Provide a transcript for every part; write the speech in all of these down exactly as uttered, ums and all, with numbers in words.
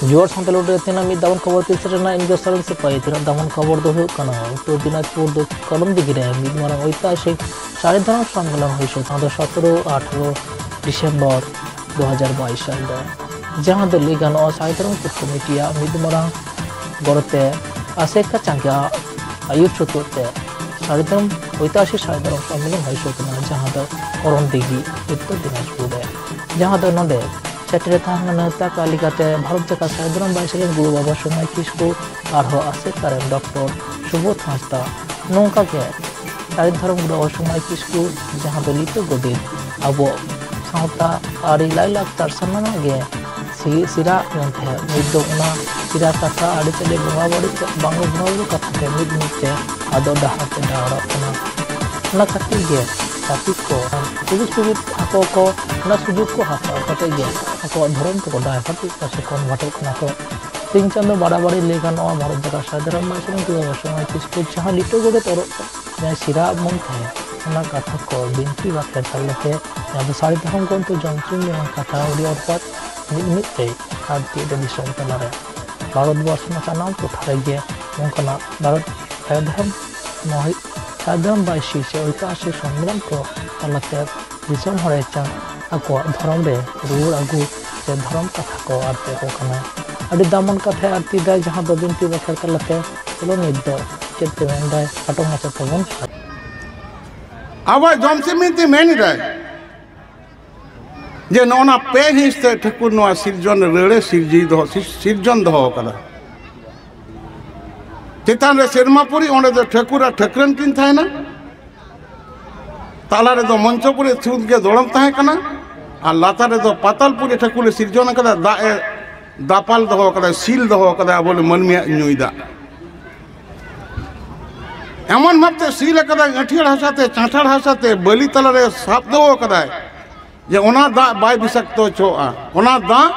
ᱡᱩᱣᱟᱹᱲ ᱥᱟᱶᱛᱮ ᱞᱩᱰᱟᱹ ᱛᱮᱱᱟᱜ ᱢᱤᱫ ᱫᱟᱢᱟᱱ ᱠᱷᱚᱵᱚᱨ ᱛᱤᱥ ᱨᱮᱱᱟᱜ ᱤᱧ ᱫᱚ ᱥᱚᱨᱮᱱ ᱥᱤᱯᱟᱹᱦᱤ᱾ ᱛᱤᱱᱟᱹᱜ ᱫᱟᱢᱟᱱ ᱠᱷᱚᱵᱚᱨ ᱫᱚ ᱦᱩᱭᱩᱜ ᱠᱟᱱᱟ, ᱩᱛᱛᱚᱨ ᱫᱤᱱᱟᱡᱽᱯᱩᱨ ᱫᱚ ᱠᱚᱞᱚᱢ ᱫᱤᱜᱷᱤ ᱨᱮ ᱢᱤᱫ ᱢᱟᱨᱟᱝ ᱳᱭᱛᱤᱦᱟᱥᱤᱠ ᱥᱟᱹᱨᱤ ᱫᱷᱚᱨᱚᱢ ᱥᱚᱢᱢᱮᱞᱚᱱ ᱦᱩᱭ ᱥᱟᱹᱛ ᱮᱱᱟ᱾ ᱡᱟᱦᱟᱸ ᱫᱚ ᱥᱚᱛᱨᱚ ᱟᱴᱷᱨᱚ ᱰᱤᱥᱮᱢᱵᱚᱨ ᱫᱩ ᱦᱟᱡᱟᱨ ᱵᱟᱭᱤᱥ ᱥᱟᱞ ᱨᱮ, ᱡᱟᱦᱟᱸ ᱫᱚ ᱞᱟᱹᱭ ᱜᱟᱱᱚᱜᱼᱟ ᱥᱟᱹᱨᱤ ᱫᱷᱚᱨᱚᱢ ᱠᱚᱢᱤᱴᱤᱭᱟᱜ ᱢᱤᱫ ᱢᱟᱨᱟᱝ ᱜᱚᱲᱚᱛᱮ ᱟᱥᱮᱠᱟ ᱪᱟᱸᱜᱟ ᱟᱹᱭᱩᱨ ᱥᱩᱛᱩᱜ ᱛᱮ ᱥᱟᱹᱨᱤ ᱫᱷᱚᱨᱚᱢ ᱳᱭᱛᱤᱦᱟᱥᱤᱠ ᱥᱟᱹᱨᱤ ᱫᱷᱚᱨᱚᱢ ᱥᱚᱢᱢᱮᱞᱚᱱ ᱦᱩᱭ ᱥᱟᱹᱛ ᱮᱱᱟ, ᱡᱟᱦᱟᱸ ᱫᱚ ᱠᱚᱞᱚᱢ ᱫᱤᱜᱷᱤ, ᱩᱛᱛᱚᱨ ᱫᱤᱱᱟᱡᱽᱯᱩᱨ ᱨᱮ, ᱡᱟᱦᱟᱸ ᱫᱚ ᱱᱚᱰᱮ ᱥᱮᱴᱮᱨ ᱛᱟᱦᱮᱸ ᱠᱟᱱᱟ ᱱᱮᱣᱛᱟ ᱠᱟᱜ ᱞᱮᱠᱟᱛᱮ ᱵᱷᱟᱨᱚᱛ ᱡᱟᱠᱟᱛ ᱥᱟᱹᱨᱤ ᱫᱷᱚᱨᱚᱢ ᱵᱟᱭᱥᱤ ᱨᱮᱱ ᱜᱩᱨᱩ ᱵᱟᱵᱟ ᱥᱚᱢᱟᱭ ᱠᱤᱥᱠᱩ ᱟᱨᱦᱚᱸ ᱟᱥᱮᱠᱟ ᱨᱮᱱ ᱰᱚᱠᱴᱚᱨ ᱥᱩᱵᱳᱫᱷ ᱦᱟᱸᱥᱫᱟ᱾ ᱱᱚᱝᱠᱟ ᱜᱮ ᱥᱟᱹᱨᱤ ᱫᱷᱚᱨᱚᱢ ᱜᱩᱨᱩ ᱵᱟᱵᱟ ᱥᱚᱢᱟᱭ ᱠᱤᱥᱠᱩ, ᱡᱟᱦᱟᱸ ᱫᱚ ᱞᱤᱴᱟᱹ ᱜᱚᱰᱮᱛ, ᱟᱵᱚ ᱥᱟᱶᱛᱟ, ᱟᱹᱨᱤ, ᱞᱟᱭᱼᱞᱟᱠᱪᱟᱨ ᱥᱟᱱᱟᱢᱟᱜ ᱜᱮ ᱥᱤ-, ᱥᱤᱨᱟ ᱢᱮᱱᱛᱮ ᱱᱤᱛ ᱫᱚ ᱚᱱᱟ ᱥᱤᱨᱟ ᱠᱟᱛᱷᱟ, ᱟᱹᱨᱤᱪᱟᱹᱞᱤ, ᱵᱚᱸᱜᱟ ᱵᱟᱹᱲᱤ ᱠᱚ, ᱵᱟᱝ ᱵᱚᱸᱜᱟ ᱵᱩᱨᱩ ᱠᱟᱛᱷᱟ ᱛᱮ ᱢᱤᱫ ᱢᱤᱫ ᱛᱮ ᱟᱫᱚ ᱰᱟᱦᱟᱨ ᱛᱮ ᱰᱟᱦᱟᱨᱚᱜ ᱠᱟᱱᱟ᱾ ᱚᱱᱟ ᱠᱷᱟᱹᱛᱤᱨ ᱜᱮ ᱪᱷᱟᱹᱛᱤᱠ ᱠᱚ ᱥᱩᱡᱳᱜᱽ ᱥᱩᱵᱤᱫᱷᱟ ᱟᱠᱚ ᱠᱚ, ᱚᱱᱟ ᱥᱩᱡᱳᱜᱽ ᱠᱚ ᱦᱟᱛᱟᱣ ᱠᱟᱛᱮ ᱜᱮ ᱟᱠᱚᱣᱟᱜ ᱫᱷᱚᱨᱚᱢ ᱛᱮᱠᱚ ᱰᱟᱭᱵᱷᱟᱨᱴᱚᱜ ᱠᱟᱱᱟ ᱥᱮ ᱠᱚᱱᱵᱷᱟᱨᱴᱚᱜ ᱠᱟᱱᱟ ᱠᱚ᱾ ᱥᱤᱧ ᱪᱟᱸᱫᱚ ᱵᱟᱲᱟᱵᱟᱲᱤ ᱞᱟᱹᱭ ᱜᱟᱱᱚᱜᱼᱟ, ᱵᱷᱟᱨᱚᱛ ᱡᱟᱠᱟᱛ ᱥᱟᱹᱨᱤ ᱫᱷᱚᱨᱚᱢ ᱵᱟᱭᱥᱤ ᱨᱮᱱ ᱜᱩᱨᱩ ᱵᱟᱵᱟ ᱥᱚᱢᱟᱭ ᱠᱤᱥᱠᱩ ᱡᱟᱦᱟᱸ ᱞᱤᱴᱟᱹ ᱜᱚᱰᱮᱛ ᱚᱨᱚᱜ ᱡᱟᱦᱟᱸᱭ ᱥᱤᱨᱟ ᱢᱚᱱ ᱛᱟᱦᱮᱸ, ᱚᱱᱟ ᱠᱟᱛᱷᱟ ᱠᱚ ᱵᱤᱱᱛᱤ ᱵᱟᱠᱷᱮᱬ ᱛᱟᱞᱟᱛᱮ ᱡᱟᱦᱟᱸ ᱫᱚ ᱥᱟᱹᱨᱤ ᱫᱷᱚᱨᱚᱢ ᱜᱨᱚᱱᱛᱷᱚ ᱡᱚᱢᱥᱤᱢ ᱵᱤᱱᱛᱤ ᱠᱟᱛᱷᱟ ᱟᱹᱰᱤ ᱚᱨᱯᱟᱛ ᱢᱤᱫ ᱢᱤᱫ ᱛᱮ ᱟᱨ ᱪᱮᱫ ᱮ ᱫᱤᱥᱚᱢ ᱛᱟᱞᱟᱨᱮ ᱵᱷᱟᱨᱚᱛ ᱵᱚᱨᱥᱚ ᱨᱮᱱᱟᱜ ᱥᱟᱱᱟᱢ ᱴᱚᱴᱷᱟ ᱨᱮᱜᱮ ᱱᱚᱝᱠᱟᱱᱟᱜ ᱵᱷᱟᱨᱚᱛ ᱥᱟᱹᱨᱤ ᱫᱷᱚᱨᱚᱢ ᱢᱚᱦᱤ-, ᱥᱟᱹᱨᱤ ᱫᱷᱚᱨᱚᱢ ᱵᱟᱭᱥᱤ ᱥᱮ ᱳᱭᱛᱤᱦᱟᱥᱤᱠ ᱥᱚᱢᱢᱮᱞᱚᱱ ᱠᱚ ᱛᱟᱞᱟᱛᱮ ᱫᱤᱥᱚᱢ ᱦᱚᱲᱮ ᱪᱟᱸ ᱟᱠᱚᱣᱟᱜ ᱫᱷᱚᱨᱚᱢ ᱨᱮ ᱨᱩᱣᱟᱹᱲ ᱟᱹᱜᱩ ᱥᱮ ᱫᱷᱚᱨᱚᱢ ᱠᱟᱛᱷᱟ ᱠᱚ ᱟᱨ ᱟᱠᱚ ᱠᱟᱱᱟ᱾ ᱟᱹᱰᱤ ᱫᱟᱢᱟᱱ ᱠᱟᱛᱷᱟᱭ ᱟᱨᱛᱤ ᱫᱟᱭ, ᱡᱟᱦᱟᱸ ᱫᱚ ᱵᱤᱱᱛᱤ ᱵᱟᱠᱷᱮᱬ ᱛᱟᱞᱟᱛᱮ ᱪᱚᱞᱚ ᱱᱤᱛ ᱫᱚ ᱪᱮᱫ ᱛᱮ ᱢᱮᱱᱫᱟᱭ, ᱠᱷᱟᱴᱚ ᱢᱟᱪᱷᱟ ᱛᱮᱵᱚᱱ᱾ ᱟᱵᱚᱣᱟᱜ ᱡᱚᱢᱥᱤᱢ ᱵᱤᱱᱛᱤ ᱢᱮᱱ ᱮᱫᱟᱭ ᱡᱮ ᱱᱚᱜᱼᱚ ᱱᱟ ᱯᱮ ᱦᱤᱸᱥ ᱛᱮ ᱴᱷᱟᱹᱠᱩᱨ ᱱᱚᱣᱟ ᱥᱤᱨᱡᱚᱱ ᱨᱟᱹᱲᱮ ᱥᱤᱨᱡᱤ ᱫᱚᱦᱚ, ᱥᱤᱨ-, ᱥᱤᱨᱡᱚᱱ ᱫᱚᱦᱚ ᱠᱟᱫᱟ᱾ ᱪᱮᱛᱟᱱ ᱨᱮ ᱥᱮᱨᱢᱟᱯᱩᱨᱤ, ᱚᱸᱰᱮ ᱫᱚ ᱴᱷᱟᱹᱠᱩᱨ ᱟᱨ ᱴᱷᱟᱹᱠᱨᱟᱹᱱ ᱠᱤᱱ ᱛᱟᱦᱮᱱᱟ᱾ ᱛᱟᱞᱟ ᱨᱮᱫᱚ ᱢᱚᱧᱪᱚᱯᱩᱨᱤ ᱥᱩᱫ ᱜᱮ ᱫᱚᱲᱚᱢ ᱛᱟᱦᱮᱸ ᱠᱟᱱᱟ᱾ ᱟᱨ ᱞᱟᱛᱟᱨ ᱨᱮᱫᱚ ᱯᱟᱛᱟᱞᱯᱩᱨᱤ ᱴᱷᱟᱹᱠᱩᱨ ᱮ ᱥᱤᱨᱡᱚᱱ ᱟᱠᱟᱫᱟ, ᱫᱟᱜ ᱮ ᱫᱟᱯᱟᱞ ᱫᱚᱦᱚ ᱟᱠᱟᱫᱟ, ᱥᱤᱞ ᱫᱚᱦᱚ ᱟᱠᱟᱫᱟ ᱟᱵᱚ ᱢᱟᱹᱱᱢᱤᱭᱟᱜ ᱧᱩᱭ ᱫᱟᱜ᱾ ᱮᱢᱚᱱ ᱵᱷᱟᱵᱛᱮ ᱥᱤᱞ ᱟᱠᱟᱫᱟᱭ, ᱟᱹᱴᱷᱭᱟᱹᱲ ᱦᱟᱥᱟᱛᱮ, ᱪᱟᱸᱴᱷᱟᱲ ᱦᱟᱥᱟᱛᱮ, ᱵᱟᱹᱞᱤ ᱛᱟᱞᱟᱨᱮ ᱥᱟᱵ ᱫᱚᱦᱚ ᱟᱠᱟᱫᱟᱭ, ᱡᱮ ᱚᱱᱟ ᱫᱟᱜ ᱵᱟᱭ ᱵᱤᱥᱟᱠᱛᱚ ᱦᱚᱪᱚᱣᱟᱜᱼᱟ᱾ ᱚᱱᱟ ᱫᱟᱜ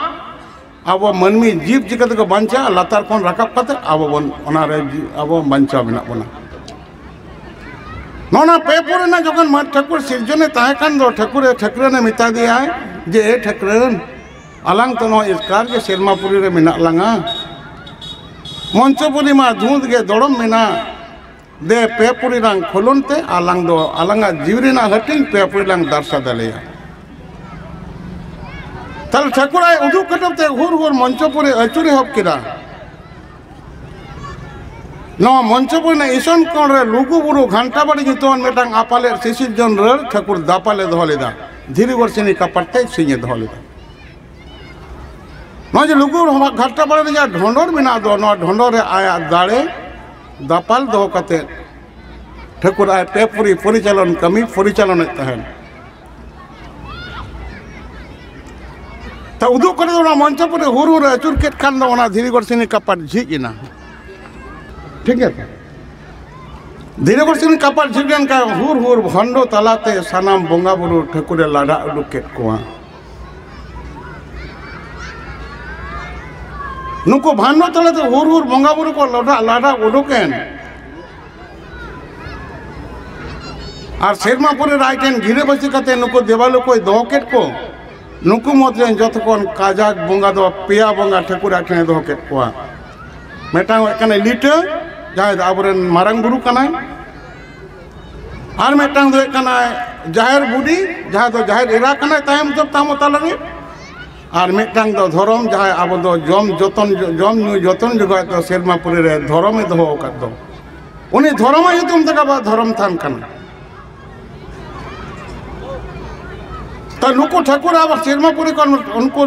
ᱟᱵᱚ ᱢᱟᱹᱱᱢᱤ ᱡᱤᱵᱽ ᱪᱤᱠᱟᱹ ᱛᱮᱠᱚ ᱵᱟᱧᱪᱟᱜᱼᱟ, ᱞᱟᱛᱟᱨ ᱠᱷᱚᱱ ᱨᱟᱠᱟᱵ ᱠᱟᱛᱮ ᱟᱵᱚ ᱵᱚᱱ, ᱚᱱᱟᱨᱮ ᱡᱤ-, ᱟᱵᱚ ᱵᱟᱧᱪᱟᱣ ᱢᱮᱱᱟᱜ ᱵᱚᱱᱟ᱾ ᱱᱚᱜᱼᱚ ᱱᱟ ᱯᱮ ᱯᱩᱨ ᱨᱮᱱᱟᱜ ᱡᱚᱠᱷᱚᱱ ᱢᱟ ᱴᱷᱟᱹᱠᱩᱨ ᱥᱤᱨᱡᱚᱱᱮ ᱛᱟᱦᱮᱸ ᱠᱷᱟᱱ ᱫᱚ, ᱴᱷᱟᱹᱠᱩᱨᱮ, ᱴᱷᱟᱹᱠᱨᱟᱹᱱᱮ ᱢᱮᱛᱟ ᱫᱮᱭᱟᱭ ᱡᱮ, "ᱮ ᱴᱷᱟᱹᱠᱨᱟᱹᱱ, ᱟᱞᱟᱝ ᱛᱚ ᱱᱚᱣᱟ ᱮᱥᱠᱟᱨ ᱜᱮ ᱥᱮᱨᱢᱟᱯᱩᱨᱤ ᱨᱮ ᱢᱮᱱᱟᱜ ᱞᱟᱝᱟ᱾ ᱢᱚᱧᱪᱚᱯᱩᱨᱤ ᱢᱟ ᱫᱷᱩᱸᱛ ᱜᱮ ᱫᱚᱲᱚᱢ ᱢᱮᱱᱟᱜ᱾ ᱫᱮ ᱯᱮ ᱯᱩᱨᱤ ᱞᱟᱝ ᱠᱷᱚᱞᱚᱱ ᱛᱮ ᱟᱞᱟᱝ ᱫᱚ ᱟᱞᱟᱝᱟᱜ ᱡᱤᱣᱤ ᱨᱮᱱᱟᱜ ᱦᱟᱹᱴᱤᱧ ᱯᱮ ᱯᱩᱨᱤ ᱞᱟᱝ ᱫᱟᱨᱥᱟ ᱫᱟᱲᱮᱭᱟᱜᱼᱟ᱾ ᱛᱟᱦᱞᱮ ᱴᱷᱟᱹᱠᱩᱨ ᱟᱡ ᱩᱫᱩᱜ ᱠᱟᱛᱮ ᱛᱮ ᱦᱩᱨ ᱦᱩᱨ ᱢᱚᱧᱪᱚᱯᱩᱨᱤ ᱟᱹᱪᱩᱨ ᱮᱦᱚᱵ ᱠᱮᱫᱟ᱾ ᱱᱚᱣᱟ ᱢᱚᱧᱪᱚᱯᱩᱨᱤ ᱨᱮᱱᱟᱜ ᱤᱥᱚᱱ ᱠᱚᱬ ᱨᱮ ᱞᱩᱜᱩ ᱵᱩᱨᱩ ᱜᱷᱟᱱᱴᱟ ᱵᱟᱲᱤ ᱧᱩᱛᱩᱢᱟᱱ ᱢᱤᱫᱴᱟᱝ ᱟᱯᱟᱞᱮᱫ ᱥᱤᱥᱤᱨ ᱡᱚᱱ ᱨᱟᱹᱲ ᱴᱷᱟᱹᱠᱩᱨ ᱫᱟᱯᱟᱞᱮ ᱫᱚᱦᱚ ᱞᱮᱫᱟ᱾ ᱫᱷᱤᱨᱤ ᱜᱚᱲ ᱥᱤᱱᱤ ᱠᱟᱯᱟᱴ ᱛᱮ ᱥᱤᱧ ᱮ ᱫᱚᱦᱚ ᱞᱮᱫᱟ᱾ ᱱᱚᱜᱼᱚᱭ ᱡᱮ ᱞᱩᱜᱩ ᱜᱷᱟᱱᱴᱟ ᱵᱟᱲᱤ ᱨᱮ ᱡᱟᱦᱟᱸ ᱰᱷᱚᱸᱰᱚᱨ ᱢᱮᱱᱟᱜ ᱫᱚ, ᱱᱚᱣᱟ ᱰᱷᱚᱸᱰᱚᱨ ᱨᱮ ᱟᱭᱟᱜ ᱫᱟᱲᱮ ᱫᱟᱯᱟᱞ ᱫᱚᱦᱚ ᱠᱟᱛᱮ ᱴᱷᱟᱹᱠᱩᱨ ᱟᱡ ᱯᱮ ᱯᱩᱨᱤ ᱯᱚᱨᱤᱪᱟᱞᱚᱱ ᱠᱟᱹᱢᱤ ᱯᱚᱨᱤᱪᱟᱞᱚᱱᱮᱫ ᱛᱟᱦᱮᱸᱱ᱾ ᱛᱟ ᱩᱫᱩᱜ ᱠᱟᱛᱮ ᱚᱱᱟ ᱢᱚᱧᱪᱚᱯᱩᱨᱤ ᱦᱩᱨ ᱦᱩᱨ ᱮ ᱟᱹᱪᱩᱨ ᱠᱮᱫ ᱠᱷᱟᱱ ᱫᱚ ᱚᱱᱟ ᱫᱷᱤᱨᱤ ᱜᱚᱲ ᱥᱤᱱᱤ ᱠᱟᱯᱟᱴ ᱡᱷᱤᱡ ᱮᱱᱟ᱾ ᱴᱷᱤᱠ ᱜᱮᱭᱟ ᱛᱚ? ᱫᱷᱤᱨᱤ ᱜᱚᱲ ᱥᱤᱱᱤ ᱠᱟᱯᱟᱴ ᱡᱷᱤᱡ ᱞᱮᱱᱠᱷᱟᱱ ᱦᱩᱨ ᱦᱩᱨ ᱵᱷᱚᱱᱰᱚ ᱛᱟᱞᱟᱛᱮ ᱥᱟᱱᱟᱢ ᱵᱚᱸᱜᱟ ᱵᱩᱨᱩ ᱴᱷᱟᱹᱠᱩᱨᱮ ᱞᱟᱰᱟ ᱩᱰᱩᱠ ᱠᱮᱫ ᱠᱚᱣᱟ᱾ ᱱᱩᱠᱩ ᱵᱷᱟᱱᱰᱚ ᱛᱟᱞᱟᱛᱮ ᱦᱩᱨ ᱦᱩᱨ ᱵᱚᱸᱜᱟ ᱵᱩᱨᱩ ᱠᱚ ᱞᱟᱰᱟ, ᱞᱟᱰᱟ ᱩᱰᱩᱠ ᱮᱱ᱾ ᱟᱨ ᱥᱮᱨᱢᱟᱯᱩᱨᱤ ᱨᱮ ᱟᱡ ᱴᱷᱮᱱ ᱜᱤᱨᱟᱹᱵᱟᱹᱥᱤ ᱠᱟᱛᱮ ᱱᱩᱠᱩ ᱫᱮᱵᱟᱞᱳᱠ ᱠᱚᱭ ᱫᱚᱦᱚ ᱠᱮᱫ ᱠᱚ᱾ ᱱᱩᱠᱩ ᱢᱩᱫᱽ ᱨᱮᱱ ᱡᱚᱛᱚ ᱠᱷᱚᱱ ᱠᱟᱡᱟᱠ ᱵᱚᱸᱜᱟ ᱫᱚ ᱯᱮᱭᱟ ᱵᱚᱸᱜᱟ ᱴᱷᱟᱹᱠᱩᱨ ᱟᱡ ᱴᱷᱮᱱᱮ ᱫᱚᱦᱚ ᱠᱮᱫ ᱠᱚᱣᱟ᱾ ᱢᱤᱫᱴᱟᱝ ᱦᱩᱭᱩᱜ ᱠᱟᱱᱟᱭ ᱞᱤᱴᱟᱹ, ᱡᱟᱦᱟᱸᱭ ᱫᱚ ᱟᱵᱚᱨᱮᱱ ᱢᱟᱨᱟᱝ ᱵᱩᱨᱩ ᱠᱟᱱᱟᱭ᱾ ᱟᱨ ᱢᱤᱫᱴᱟᱝ ᱫᱚ ᱦᱩᱭᱩᱜ ᱠᱟᱱᱟᱭ ᱡᱟᱦᱮᱨ ᱵᱩᱰᱷᱤ, ᱡᱟᱦᱟᱸᱭ ᱫᱚ ᱡᱟᱦᱮᱨ ᱮᱨᱟ ᱠᱟᱱᱟᱭ ᱛᱟᱭᱚᱢ ᱛᱮ ᱛᱟᱵᱚ ᱛᱟᱞᱟᱨᱮ᱾ ᱟᱨ ᱢᱤᱫᱴᱟᱝ ᱫᱚ ᱫᱷᱚᱨᱚᱢ, ᱡᱟᱦᱟᱸᱭ ᱟᱵᱚ ᱫᱚ ᱡᱚᱢ ᱡᱚᱛᱚᱱ, ᱡᱚᱢ ᱧᱩ ᱡᱚᱛᱚᱱ ᱡᱚᱜᱟᱣ ᱫᱚ ᱥᱮᱨᱢᱟᱯᱩᱨᱤ ᱨᱮ ᱫᱷᱚᱨᱚᱢᱮ ᱫᱚᱦᱚ ᱟᱠᱟᱫ ᱫᱚ᱾ ᱩᱱᱤ ᱫᱷᱚᱨᱚᱢᱟᱜ ᱧᱩᱛᱩᱢ ᱛᱮᱜᱮ ᱟᱵᱚᱣᱟᱜ ᱫᱷᱚᱨᱚᱢ ᱛᱷᱟᱱ ᱠᱟᱱᱟ᱾ ᱛᱚ ᱱᱩᱠᱩ ᱴᱷᱟᱹᱠᱩᱨ ᱟᱵᱚ ᱥᱮᱨᱢᱟᱯᱩᱨᱤ ᱠᱷᱚᱱ ᱩᱱᱠᱩ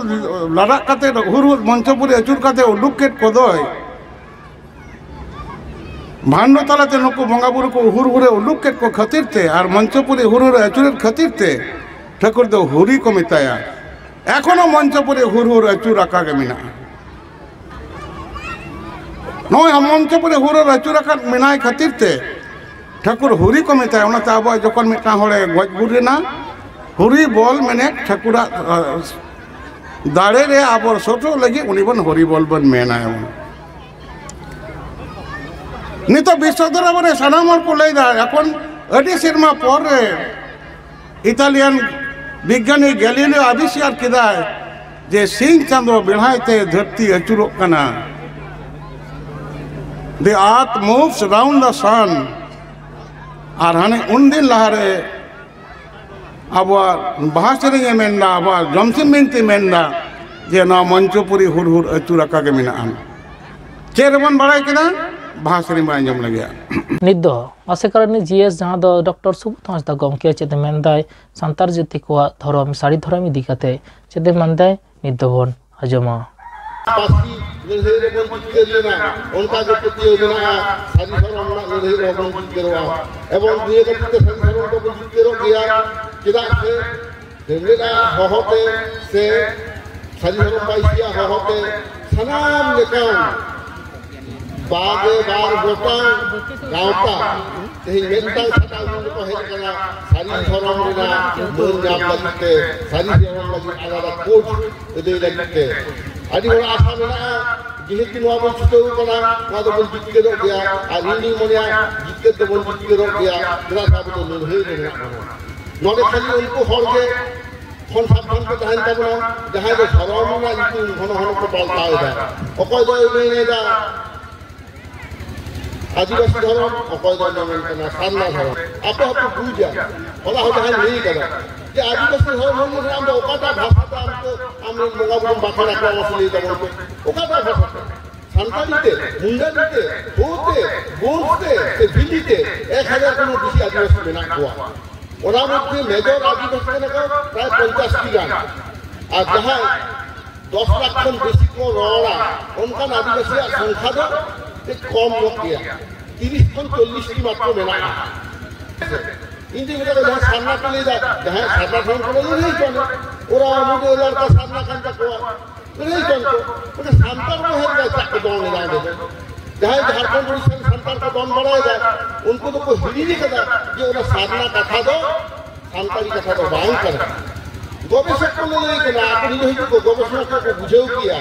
ᱞᱟᱲᱟᱜ ᱠᱟᱛᱮ ᱦᱩᱨ ᱦᱩᱨ ᱢᱚᱧᱪᱚᱯᱩᱨᱤ ᱟᱹᱪᱩᱨ ᱠᱟᱛᱮ ᱩᱰᱩᱠ ᱠᱮᱫ ᱠᱚᱫᱚᱭ᱾ ᱵᱷᱟᱱᱰᱚ ᱛᱟᱞᱟᱛᱮ ᱱᱩᱠᱩ ᱵᱚᱸᱜᱟ ᱵᱩᱨᱩ ᱠᱚ ᱦᱩᱨ ᱦᱩᱨᱮ ᱩᱰᱩᱠ ᱠᱮᱫ ᱠᱚ ᱠᱷᱟᱹᱛᱤᱨ ᱛᱮ ᱟᱨ ᱢᱚᱧᱪᱚᱯᱩᱨᱤ ᱦᱩᱨ ᱦᱩᱨᱮ ᱟᱹᱪᱩᱨᱮᱫ ᱠᱷᱟᱹᱛᱤᱨ ᱛᱮ ᱴᱷᱟᱹᱠᱩᱨ ᱫᱚ ᱦᱩᱨᱤ ᱠᱚ ᱢᱮᱛᱟᱭᱟ᱾ ᱮᱠᱷᱚᱱᱳ ᱢᱚᱧᱪᱚᱯᱩᱨᱤ ᱦᱩᱨ ᱦᱩᱨ ᱟᱹᱪᱩᱨ ᱟᱠᱟ ᱜᱮ ᱢᱮᱱᱟᱜᱼᱟ᱾ ᱱᱚᱜᱼᱚᱭ ᱢᱚᱧᱪᱚᱯᱩᱨᱤ ᱦᱩᱨ ᱦᱩᱨ ᱟᱹᱪᱩᱨ ᱟᱠᱟᱫ ᱢᱮᱱᱟᱭ ᱠᱷᱟᱹᱛᱤᱨ ᱛᱮ ᱴᱷᱟᱹᱠᱩᱨ ᱦᱩᱨᱤ ᱠᱚ ᱢᱮᱛᱟᱭᱟ᱾ ᱚᱱᱟᱛᱮ ᱟᱵᱚᱣᱟᱜ ᱡᱚᱠᱷᱚᱱ ᱢᱤᱫᱴᱟᱝ ᱦᱚᱲᱮ ᱜᱚᱡ ᱜᱩᱨ ᱮᱱᱟ, ᱦᱩᱨᱤ ᱵᱚᱞ ᱢᱮᱱᱮ ᱴᱷᱟᱹᱠᱩᱨᱟᱜ, ᱟᱸ, ᱫᱟᱲᱮ ᱨᱮ ᱟᱵᱚ ᱥᱚᱴᱚᱜ ᱞᱟᱹᱜᱤᱫ ᱩᱱᱤ ᱵᱚᱱ ᱦᱩᱨᱤ ᱵᱚᱞ ᱵᱚᱱ ᱢᱮᱱᱟᱭᱟ ᱵᱚᱱ᱾ ᱱᱤᱛᱚᱜ ᱵᱤᱥᱥᱚ ᱫᱚᱨᱵᱟᱨ ᱨᱮ ᱥᱟᱱᱟᱢ ᱦᱚᱲ ᱠᱚ ᱞᱟᱹᱭᱫᱟ, ᱮᱠᱷᱚᱱ ᱟᱹᱰᱤ ᱥᱮᱨᱢᱟ ᱯᱚᱨ ᱨᱮ ᱤᱛᱟᱞᱤᱭᱟᱱ ᱵᱤᱜᱽᱜᱟᱱᱤ ᱜᱮᱞᱤᱞᱤᱭᱳ ᱟᱵᱤᱥᱠᱟᱨ ᱠᱮᱫᱟᱭ ᱡᱮ ᱥᱤᱧ ᱪᱟᱸᱫᱚ ᱵᱮᱲᱦᱟᱭ ᱛᱮ ᱫᱷᱟᱹᱨᱛᱤ ᱟᱹᱪᱩᱨᱚᱜ ᱠᱟᱱᱟ, the earth moves round the sun᱾ ᱟᱨ ᱦᱟᱱᱮ ᱩᱱᱫᱤᱱ ᱞᱟᱦᱟᱨᱮ ᱟᱵᱚᱣᱟᱜ ᱵᱟᱦᱟ ᱥᱮᱨᱮᱧ ᱮ ᱢᱮᱱᱫᱟ, ᱟᱵᱚᱣᱟᱜ ᱡᱚᱢᱥᱤᱢ ᱵᱤᱱᱛᱤ ᱢᱮᱱᱫᱟ ᱡᱮ ᱱᱚᱣᱟ ᱢᱚᱧᱪᱚᱯᱩᱨᱤ ᱦᱩᱨ ᱦᱩᱨ ᱟᱹᱪᱩᱨ ᱟᱠᱟ ᱜᱮ ᱢᱮᱱᱟᱜᱼᱟ᱾ ᱪᱮᱫ ᱨᱮᱵᱚᱱ ᱵᱟᱲᱟᱭ ᱠᱮᱫᱟ? ᱵᱟᱦᱟ ᱥᱮᱨᱮᱧ ᱵᱚᱱ ᱟᱸᱡᱚᱢ ᱞᱟᱹᱜᱤᱫ᱾ ᱱᱤᱛ ᱫᱚ ᱟᱥᱮᱠᱟᱨᱟᱱᱤ ᱡᱤ ᱮᱥ, ᱡᱟᱦᱟᱸ ᱫᱚ ᱰᱚᱠᱴᱚᱨ ᱥᱩᱵᱳᱫᱷ ᱦᱟᱸᱥᱫᱟ ᱜᱚᱢᱠᱮ ᱪᱮᱫ ᱮ ᱢᱮᱱᱫᱟᱭ ᱥᱟᱱᱛᱟᱲ ᱡᱟᱹᱛᱤ ᱠᱚᱣᱟᱜ ᱫᱷᱚᱨᱚᱢ, ᱥᱟᱹᱨᱤ ᱫᱷᱚᱨᱚᱢ ᱤᱫᱤ ᱠᱟᱛᱮ ᱪᱮᱫ ᱮ ᱢᱮᱱᱫᱟᱭ, ᱱᱤᱛ ᱫᱚᱵᱚᱱ ᱟᱸᱡᱚᱢᱟ᱾ ᱯᱟᱹᱨᱥᱤ ᱞᱟᱹᱲᱦᱟᱹᱭ ᱨᱮᱵᱚᱱ ᱡᱤᱛᱠᱟᱹᱨ ᱞᱮᱱᱟ, ᱚᱱᱠᱟ ᱜᱮ ᱯᱟᱹᱛᱭᱟᱹᱣ ᱢᱮᱱᱟᱜᱼᱟ, ᱥᱟᱹᱨᱤ ᱫᱷᱚᱨᱚᱢ ᱨᱮᱱᱟᱜ ᱞᱟᱹᱲᱦᱟᱹᱭ ᱨᱮᱦᱚᱸ ᱵᱚᱱ ᱡᱤᱛᱠᱟᱹᱨᱚᱜᱼᱟ᱾ ᱮᱵᱚᱝ ᱱᱤᱭᱟᱹ ᱠᱷᱟᱹᱛᱤᱨ ᱛᱮ ᱥᱟᱹᱨᱤ ᱫᱷᱚᱨᱚᱢ ᱫᱚᱵᱚᱱ ᱡᱤᱛᱠᱟᱹᱨᱚᱜ ᱜᱮᱭᱟ, ᱪᱮᱫᱟᱜ ᱥᱮ ᱨᱮᱸᱜᱮᱡᱟᱜ ᱦᱚᱦᱚᱛᱮ ᱥᱮ ᱥᱟᱹᱨᱤ ᱫᱷᱚᱨᱚᱢ ᱵᱟᱭᱥᱤᱭᱟᱜ ᱦᱚᱦᱚᱛᱮ ᱥᱟᱱᱟᱢ ᱞᱮᱠᱟᱱ ᱵᱟᱜᱮ ᱵᱟᱨ ᱜᱚᱴᱟᱝ ᱜᱟᱶᱛᱟ ᱛᱮᱦᱮᱧ ᱢᱤᱫᱴᱟᱝ ᱥᱟᱫᱟ ᱩᱰᱩᱝ ᱨᱮᱠᱚ ᱦᱮᱡ ᱟᱠᱟᱱᱟ, ᱥᱟᱹᱨᱤ ᱫᱷᱚᱨᱚᱢ ᱨᱮᱱᱟᱜ ᱢᱟᱹᱱ ᱧᱟᱢ ᱞᱟᱹᱜᱤᱫ ᱛᱮ, ᱥᱟᱹᱨᱤ ᱫᱷᱚᱨᱚᱢ ᱞᱟᱹᱜᱤᱫ ᱟᱞᱟᱫᱟ ᱠᱳᱰ ᱟᱹᱫᱟᱹᱭ ᱞᱟᱹᱜᱤᱫ ᱛᱮ᱾ ᱟᱹᱰᱤ ᱦᱚᱲᱟᱜ ᱟᱥᱟ ᱢᱮᱱᱟᱜᱼᱟ, ᱡᱮᱦᱮᱛᱩ ᱱᱚᱣᱟ ᱵᱚᱱ ᱪᱷᱩᱴᱟᱹᱣ ᱠᱟᱱᱟ, ᱱᱚᱣᱟ ᱫᱚᱵᱚᱱ ᱡᱤᱛᱠᱟᱹᱨᱚᱜ ᱜᱮᱭᱟ᱾ ᱟᱨ ᱤᱧ ᱫᱩᱧ ᱢᱚᱱᱮᱭᱟ, ᱡᱤᱛᱠᱟᱹᱨ ᱫᱚᱵᱚᱱ ᱡᱤᱛᱠᱟᱹᱨᱚᱜ ᱜᱮᱭᱟ, ᱪᱮᱫᱟᱜ ᱥᱮ ᱟᱵᱚ ᱫᱚ ᱞᱟᱹᱲᱦᱟᱹᱭ ᱨᱮ ᱢᱮᱱᱟᱜ ᱵᱚᱱᱟ᱾ ᱱᱚᱰᱮ ᱠᱷᱟᱹᱞᱤ ᱩᱱᱠᱩ ᱦᱚᱲ ᱜᱮ ᱠᱷᱚᱱ ᱥᱟᱵᱫᱷᱟᱱ ᱠᱚ ᱛᱟᱦᱮᱱ ᱛᱟᱵᱚᱱᱟ, ᱡᱟᱦᱟᱸᱭ ᱫᱚ ᱫᱷᱚᱨᱚᱢ ᱨᱮᱱᱟᱜ ᱧᱩᱛᱩᱢ ᱜᱷᱚᱱᱚ ᱜᱷᱚᱱᱚ ᱠᱚ ᱯᱟᱞᱴᱟᱣ ᱮᱫᱟ᱾ ᱚᱠᱚᱭ ᱫᱚᱭ ᱢᱮᱱ ᱮᱫᱟ ᱟᱹᱫᱤᱵᱟᱹᱥᱤ ᱫᱷᱚᱨᱚᱢ, ᱚᱠᱚᱭ ᱫᱚᱭ ᱢᱮᱱ ᱠᱟᱱᱟ ᱥᱟᱨᱱᱟ ᱫᱷᱚᱨᱚᱢ᱾ ᱟᱯᱮ ᱦᱚᱸᱯᱮ ᱵᱩᱡᱟ, ᱦᱚᱞᱟ ᱦᱚᱸ ᱡᱟᱦᱟᱸᱭ ᱞᱟᱹᱭ ᱠᱟᱫᱟ ᱡᱮ ᱟᱹᱫᱤᱵᱟᱹᱥᱤ ᱫᱷᱚᱨᱚᱢ ᱦᱩᱭ ᱞᱮᱠᱷᱟᱱ ᱟᱢ ᱫᱚ ᱚᱠᱟᱴᱟᱜ ᱵᱷᱟᱥᱟ ᱛᱮ ᱟᱢ ᱠᱚ, ᱟᱢ ᱨᱮᱱ ᱵᱚᱸᱜᱟ ᱵᱩᱨᱩᱢ ᱵᱟᱠᱷᱮᱲ ᱟᱠᱚᱣᱟ, ᱢᱟᱥᱮ ᱞᱟᱹᱭ ᱛᱟᱵᱚᱱ ᱯᱮ, ᱚᱠᱟᱴᱟᱜ ᱵᱷᱟᱥᱟ ᱛᱮ? ᱥᱟᱱᱛᱟᱲᱤ ᱛᱮ, ᱢᱩᱱᱰᱟᱨᱤ ᱛᱮ, ᱦᱳ ᱛᱮ, ᱜᱳᱸᱰ ᱛᱮ, ᱥᱮ ᱵᱷᱤᱞᱤ ᱛᱮ ᱮᱠ ᱦᱟᱡᱟᱨ ᱠᱷᱚᱱ ᱦᱚᱸ ᱵᱮᱥᱤ ᱟᱹᱫᱤᱵᱟᱹᱥᱤ ᱢᱮᱱᱟᱜ ᱠᱚᱣᱟ᱾ ᱚᱱᱟ ᱢᱚᱫᱽᱫᱷᱮ ᱢᱮᱡᱚᱨ ᱟᱹᱫᱤᱵᱟᱹᱥᱤ ᱠᱟᱱᱟ ᱠᱚ ᱯᱨᱟᱭ ᱯᱚᱧᱪᱟᱥ ᱴᱤ ᱜᱟᱱ᱾ ᱟᱨ ᱡᱟᱦᱟᱸᱭ ᱫᱚᱥ ᱞᱟᱠᱷ ᱠᱷᱚᱱ ᱵᱮᱥᱤ ᱠᱚ ᱨᱚᱲᱟ, ᱚᱱᱠᱟᱱ ᱟᱹᱫᱤᱵᱟᱹᱥᱤᱭᱟᱜ ᱥᱚᱝᱠᱷᱟ ᱫᱚ ᱠᱟᱹᱡ ᱠᱚᱢ ᱧᱚᱜ ᱜᱮᱭᱟ, ᱛᱤᱨᱤᱥ ᱠᱷᱚᱱ ᱪᱚᱞᱞᱤᱥ ᱴᱤ ᱢᱟᱛᱨᱚ ᱢᱮᱱᱟᱜᱼᱟ᱾ ᱤᱧ ᱫᱩᱧ ᱢᱮᱛᱟ ᱠᱚᱣᱟ, ᱡᱟᱦᱟᱸ ᱥᱟᱨᱱᱟ ᱠᱚ ᱞᱟᱹᱭᱫᱟ, ᱡᱟᱦᱟᱸᱭ ᱥᱟᱨᱱᱟ ᱫᱷᱚᱨᱚᱢ ᱠᱚ ᱞᱟᱹᱭ ᱦᱚᱪᱚ ᱟᱞᱮ, ᱚᱨᱟ ᱟᱢᱩᱫ ᱮᱞᱟᱠᱟ ᱥᱟᱨᱱᱟ ᱠᱟᱱ ᱛᱟᱠᱚᱣᱟ, ᱞᱟᱹᱭ ᱦᱚᱪᱚ ᱟᱞᱮ ᱠᱚ᱾ ᱢᱟᱱᱮ ᱥᱟᱱᱛᱟᱲ ᱠᱚ ᱦᱮᱡ ᱮᱫᱟ, ᱪᱟᱜ ᱠᱚ ᱫᱚᱱ ᱮᱫᱟ ᱚᱸᱰᱮ ᱫᱚ᱾ ᱡᱟᱦᱟᱸᱭ ᱡᱷᱟᱲᱠᱷᱚᱸᱰ ᱩᱲᱤᱥᱥᱟ ᱨᱮ ᱥᱟᱱᱛᱟᱲ ᱠᱚ ᱫᱚᱱ ᱵᱟᱲᱟᱭᱮᱫᱟ, ᱩᱱᱠᱩ ᱫᱚᱠᱚ ᱦᱤᱲᱤᱧ ᱟᱠᱟᱫᱟ ᱡᱮ ᱚᱱᱟ ᱥᱟᱨᱱᱟ ᱠᱟᱛᱷᱟ ᱫᱚ ᱥᱟᱱᱛᱟᱲᱤ ᱠᱟᱛᱷᱟ ᱫᱚ ᱵᱟᱝ ᱠᱟᱱᱟ᱾ ᱜᱚᱵᱮᱥᱚᱠ ᱠᱚ ᱞᱟᱹᱭ ᱠᱟᱱᱟ, ᱟᱠᱚ ᱱᱤᱡᱮ ᱦᱚᱭᱛᱳ ᱠᱚ ᱜᱚᱵᱮᱥᱚᱱᱟ ᱠᱚ ᱵᱩᱡᱷᱟᱹᱣ ᱠᱮᱭᱟ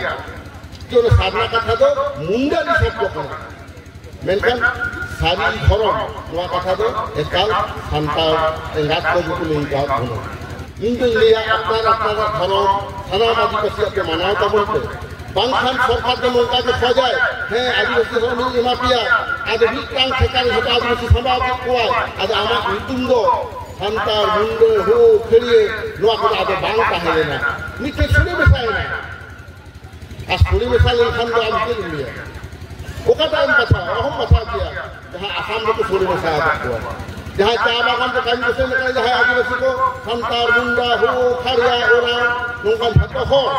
ᱡᱮ ᱚᱱᱟ ᱥᱟᱨᱱᱟ ᱠᱟᱛᱷᱟ ᱫᱚ ᱢᱩᱱᱰᱟᱨᱤ ᱥᱚᱵᱫᱚ ᱠᱟᱱᱟ᱾ ᱢᱮᱱᱠᱷᱟᱱ ᱥᱟᱹᱨᱤ ᱫᱷᱚᱨᱚᱢ ᱱᱚᱣᱟ ᱠᱟᱛᱷᱟ ᱫᱚ ᱮᱠᱟᱞ ᱥᱟᱱᱛᱟᱲ ᱮᱸᱜᱟᱛ ᱠᱚ ᱜᱮᱠᱚ ᱞᱟᱹᱭ ᱠᱟᱣᱫ ᱵᱚᱱᱟ᱾ ᱤᱧ ᱫᱚᱧ ᱞᱟᱹᱭᱟ, ᱟᱯᱱᱟᱨ ᱟᱯᱱᱟᱨᱟᱜ ᱫᱷᱚᱨᱚᱢ ᱥᱟᱱᱟᱢ ᱟᱹᱫᱤᱵᱟᱹᱥᱤᱭᱟᱜ ᱯᱮ ᱢᱟᱱᱟᱣ ᱛᱟᱵᱚᱱ ᱯᱮ᱾ ᱵᱟᱝᱠᱷᱟᱱ ᱥᱚᱨᱠᱟᱨ ᱫᱚ ᱱᱚᱝᱠᱟ ᱜᱮ ᱠᱷᱚᱡᱟᱭ, ᱦᱮᱸ, ᱟᱹᱫᱤᱵᱟᱹᱥᱤ ᱫᱷᱚᱨᱚᱢ ᱤᱧ ᱮᱢᱟ ᱯᱮᱭᱟ, ᱟᱫᱚ ᱢᱤᱫᱴᱟᱝ ᱴᱷᱮᱠᱟ ᱨᱮ ᱡᱷᱚᱛᱚ ᱟᱹᱫᱤᱵᱟᱹᱥᱤ ᱥᱟᱢᱵᱟᱣ ᱠᱮᱫ ᱠᱚᱣᱟᱭ, ᱟᱫᱚ ᱟᱢᱟᱜ ᱧᱩᱛᱩᱢ ᱫᱚ ᱥᱟᱱᱛᱟᱲ, ᱢᱩᱱᱰᱟᱹ, ᱦᱳ, ᱠᱷᱟᱹᱲᱭᱟᱹ, ᱱᱚᱣᱟ ᱠᱚᱫᱚ ᱟᱫᱚ ᱵᱟᱝ ᱛᱟᱦᱮᱸ ᱞᱮᱱᱟ, ᱢᱤᱫᱴᱷᱮᱱ ᱥᱚᱲᱮ ᱢᱮᱥᱟᱭᱮᱱᱟ᱾ ᱟᱨ ᱥᱚᱲᱮ ᱢᱮᱥᱟ ᱞᱮᱱᱠᱷᱟᱱ ᱫᱚ ᱟᱢ ᱪᱮᱫ ᱮᱢ ᱞᱟᱹᱭᱟ? ᱚᱠᱟᱴᱟᱜ ᱮᱢ ᱵᱟᱪᱷᱟᱣᱟ? ᱚᱦᱚᱢ ᱵᱟᱪᱷᱟᱣ ᱠᱮᱭᱟ᱾ ᱡᱟᱦᱟᱸ ᱟᱥᱟᱢ ᱨᱮᱠᱚ ᱥᱚᱲᱮ ᱢᱮᱥᱟ ᱟᱠᱟᱫ ᱠᱚᱣᱟ, ᱡᱟᱦᱟᱸᱭ ᱪᱟ ᱵᱟᱜᱟᱱ ᱨᱮ ᱠᱟᱹᱢᱤ ᱠᱚ ᱥᱮᱱ ᱟᱠᱟᱱᱟ, ᱡᱟᱦᱟᱸᱭ ᱟᱹᱫᱤᱵᱟᱹᱥᱤ ᱠᱚ, ᱥᱟᱱᱛᱟᱲ, ᱢᱩᱱᱰᱟ, ᱦᱳ, ᱠᱷᱟᱲᱭᱟ, ᱳᱨᱟᱝ, ᱱᱚᱝᱠᱟᱱ ᱡᱷᱚᱛᱚ ᱦᱚᱲ